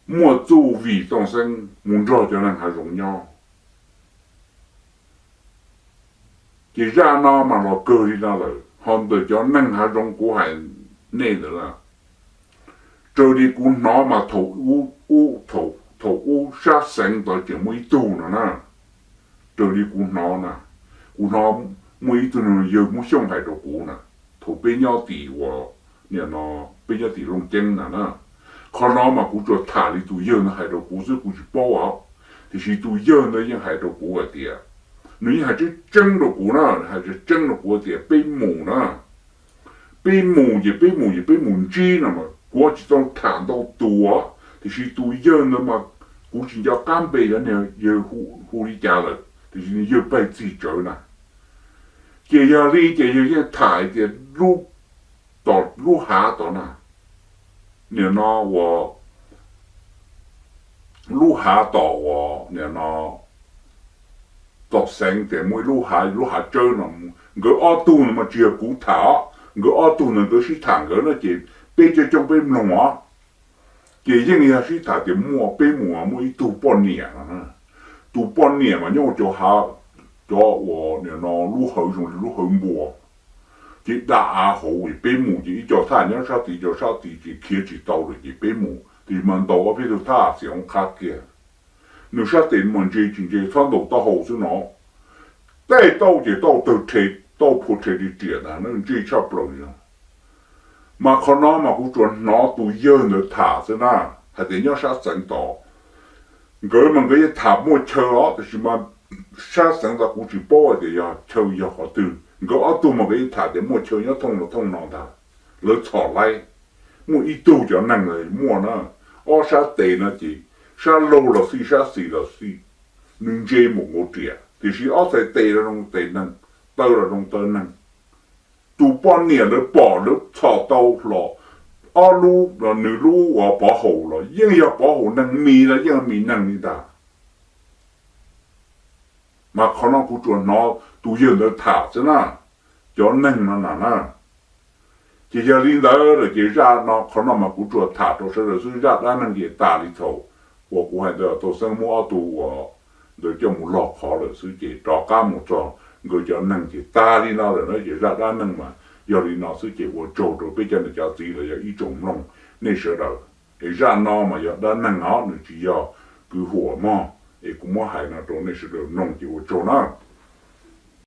muaj txuj vim Tooj Xeeb mus nrog cov neeg hav zoov nyob. Ces zaj no mas los kawg li no lawm, ho ntawm cov neeg hav zoov kuv hais nej ntawd na, raws li kuv hnov mas thaum ub, thaum ub sab xeev tod tseem muaj ib tug no na. Raws li kuv hnov na, kuv hnov muaj ib tug yawg Hmoob Xyooj hais rau kuv na, thaum peb nyob tim uas, nim no peb nyob tim Looj Ceeb na na. Qhov no mas kuv tsuas tham li tus yawg ntawd hais rau kuv xwb, kuv tsis paub os. Tiam sis tus yawg ntawd yeej hais rau kuv hais tias, nws yeej hais tseeb tseeb rau kuv na, hais tseeb rau kuv tias peb mus na, peb mus ces peb mus ces peb mus ntsib no mas kuv tsis tau tham ntau tus, tiam sis tus yawg ntawd mas kuv tsis nco qab npe, yog yawg hu li cas lawm, tiam sis yawg pais txim tsawv na. Ces yog li ces yawg yeej tham tias lub, tom lub hav tod na, nim no uas lub hav tom uas nim no tom xeev ces muaj ib lub hav, lub hav tsawb no, nkawd ob tug no mas tsis yog kuv tham os, nkawd ob tug ntawd nkawd sib tham nkawd no ces peb coob coob peb mloog os. Ces yeej yog sib tham tias muaj, peb mus muaj ib tug poj niam no, tus poj niam mas nyob ua cov hav, cov uas nim no lub hawv zoo li lub hawv npua, Ces da av hauv ces peb mus ces ib co thaj nyob sab tid, ib co sab tid ces khiav tsis tau lawm ces peb mus, tiam sis mas ntaus ob peb tug thaj xim hoob qhab kiag. Nws sab tes mas ntse tsis ntse txhob ntaus taub hau xwb no. Tej tauj ces tauj tawg rhe, tauj phua rhe li riam ntag, ntse tshaj plaws li no. Mas qhov no mas kuv tsuas hnov tus yawg ntawd tham xwb na, hais tias nyob sab xeev tod. Nkawd mas nkawd yeej tham muaj chaw os, tiam sis mas sab xeev tod kuv tsis paub hais tias yog chaw yog qhov twg. Nkawd ob tug mas nkawd yeej tham tias muaj chaw nyob thooj los thooj no ntag. Lawv txhom laib, muaj ib tug cov neeg los muaj na, ob sab tes no ces sab laug los xij sab xis los xij, nws ntse mus nkaus riam, tiam sis ob txhais tes los zoo tes neeg, taw los zoo taw neeg. Tus poj niam lawv pom lawv txhom tau hlo ob lub, nws lub uas pov haum los yeej yog pov haum neeg, mis los yeej mis neeg li ntag. Mas qhov no kuv tsuas hnov tus yawg ntawd tham xwb na, cov neeg no na na. Ces yog li ntawd lawm ces zaj no qhov no mas kuv tsuas tham rau sawv daws xwb, zaj dab neeg ces tas li thaum uas kuv hais ntawd, Tau Xeeb muab ob tug uas ntawd coj mus log qhov lawm xwb ces rov qab mus txog nkawd cov neeg ces tas li no lawm na. Ces zaj dab neeg mas yog li no xwb ces ua tsaug rau peb cov niam cov txiv los yog ib tsoom mloog nej sawv daws. Es zaj no mas yog dab neeg os, nws tsis yog kwv huam mog, es kuv muab hais no rau nej sawv daws mloog ces ua tsaug na.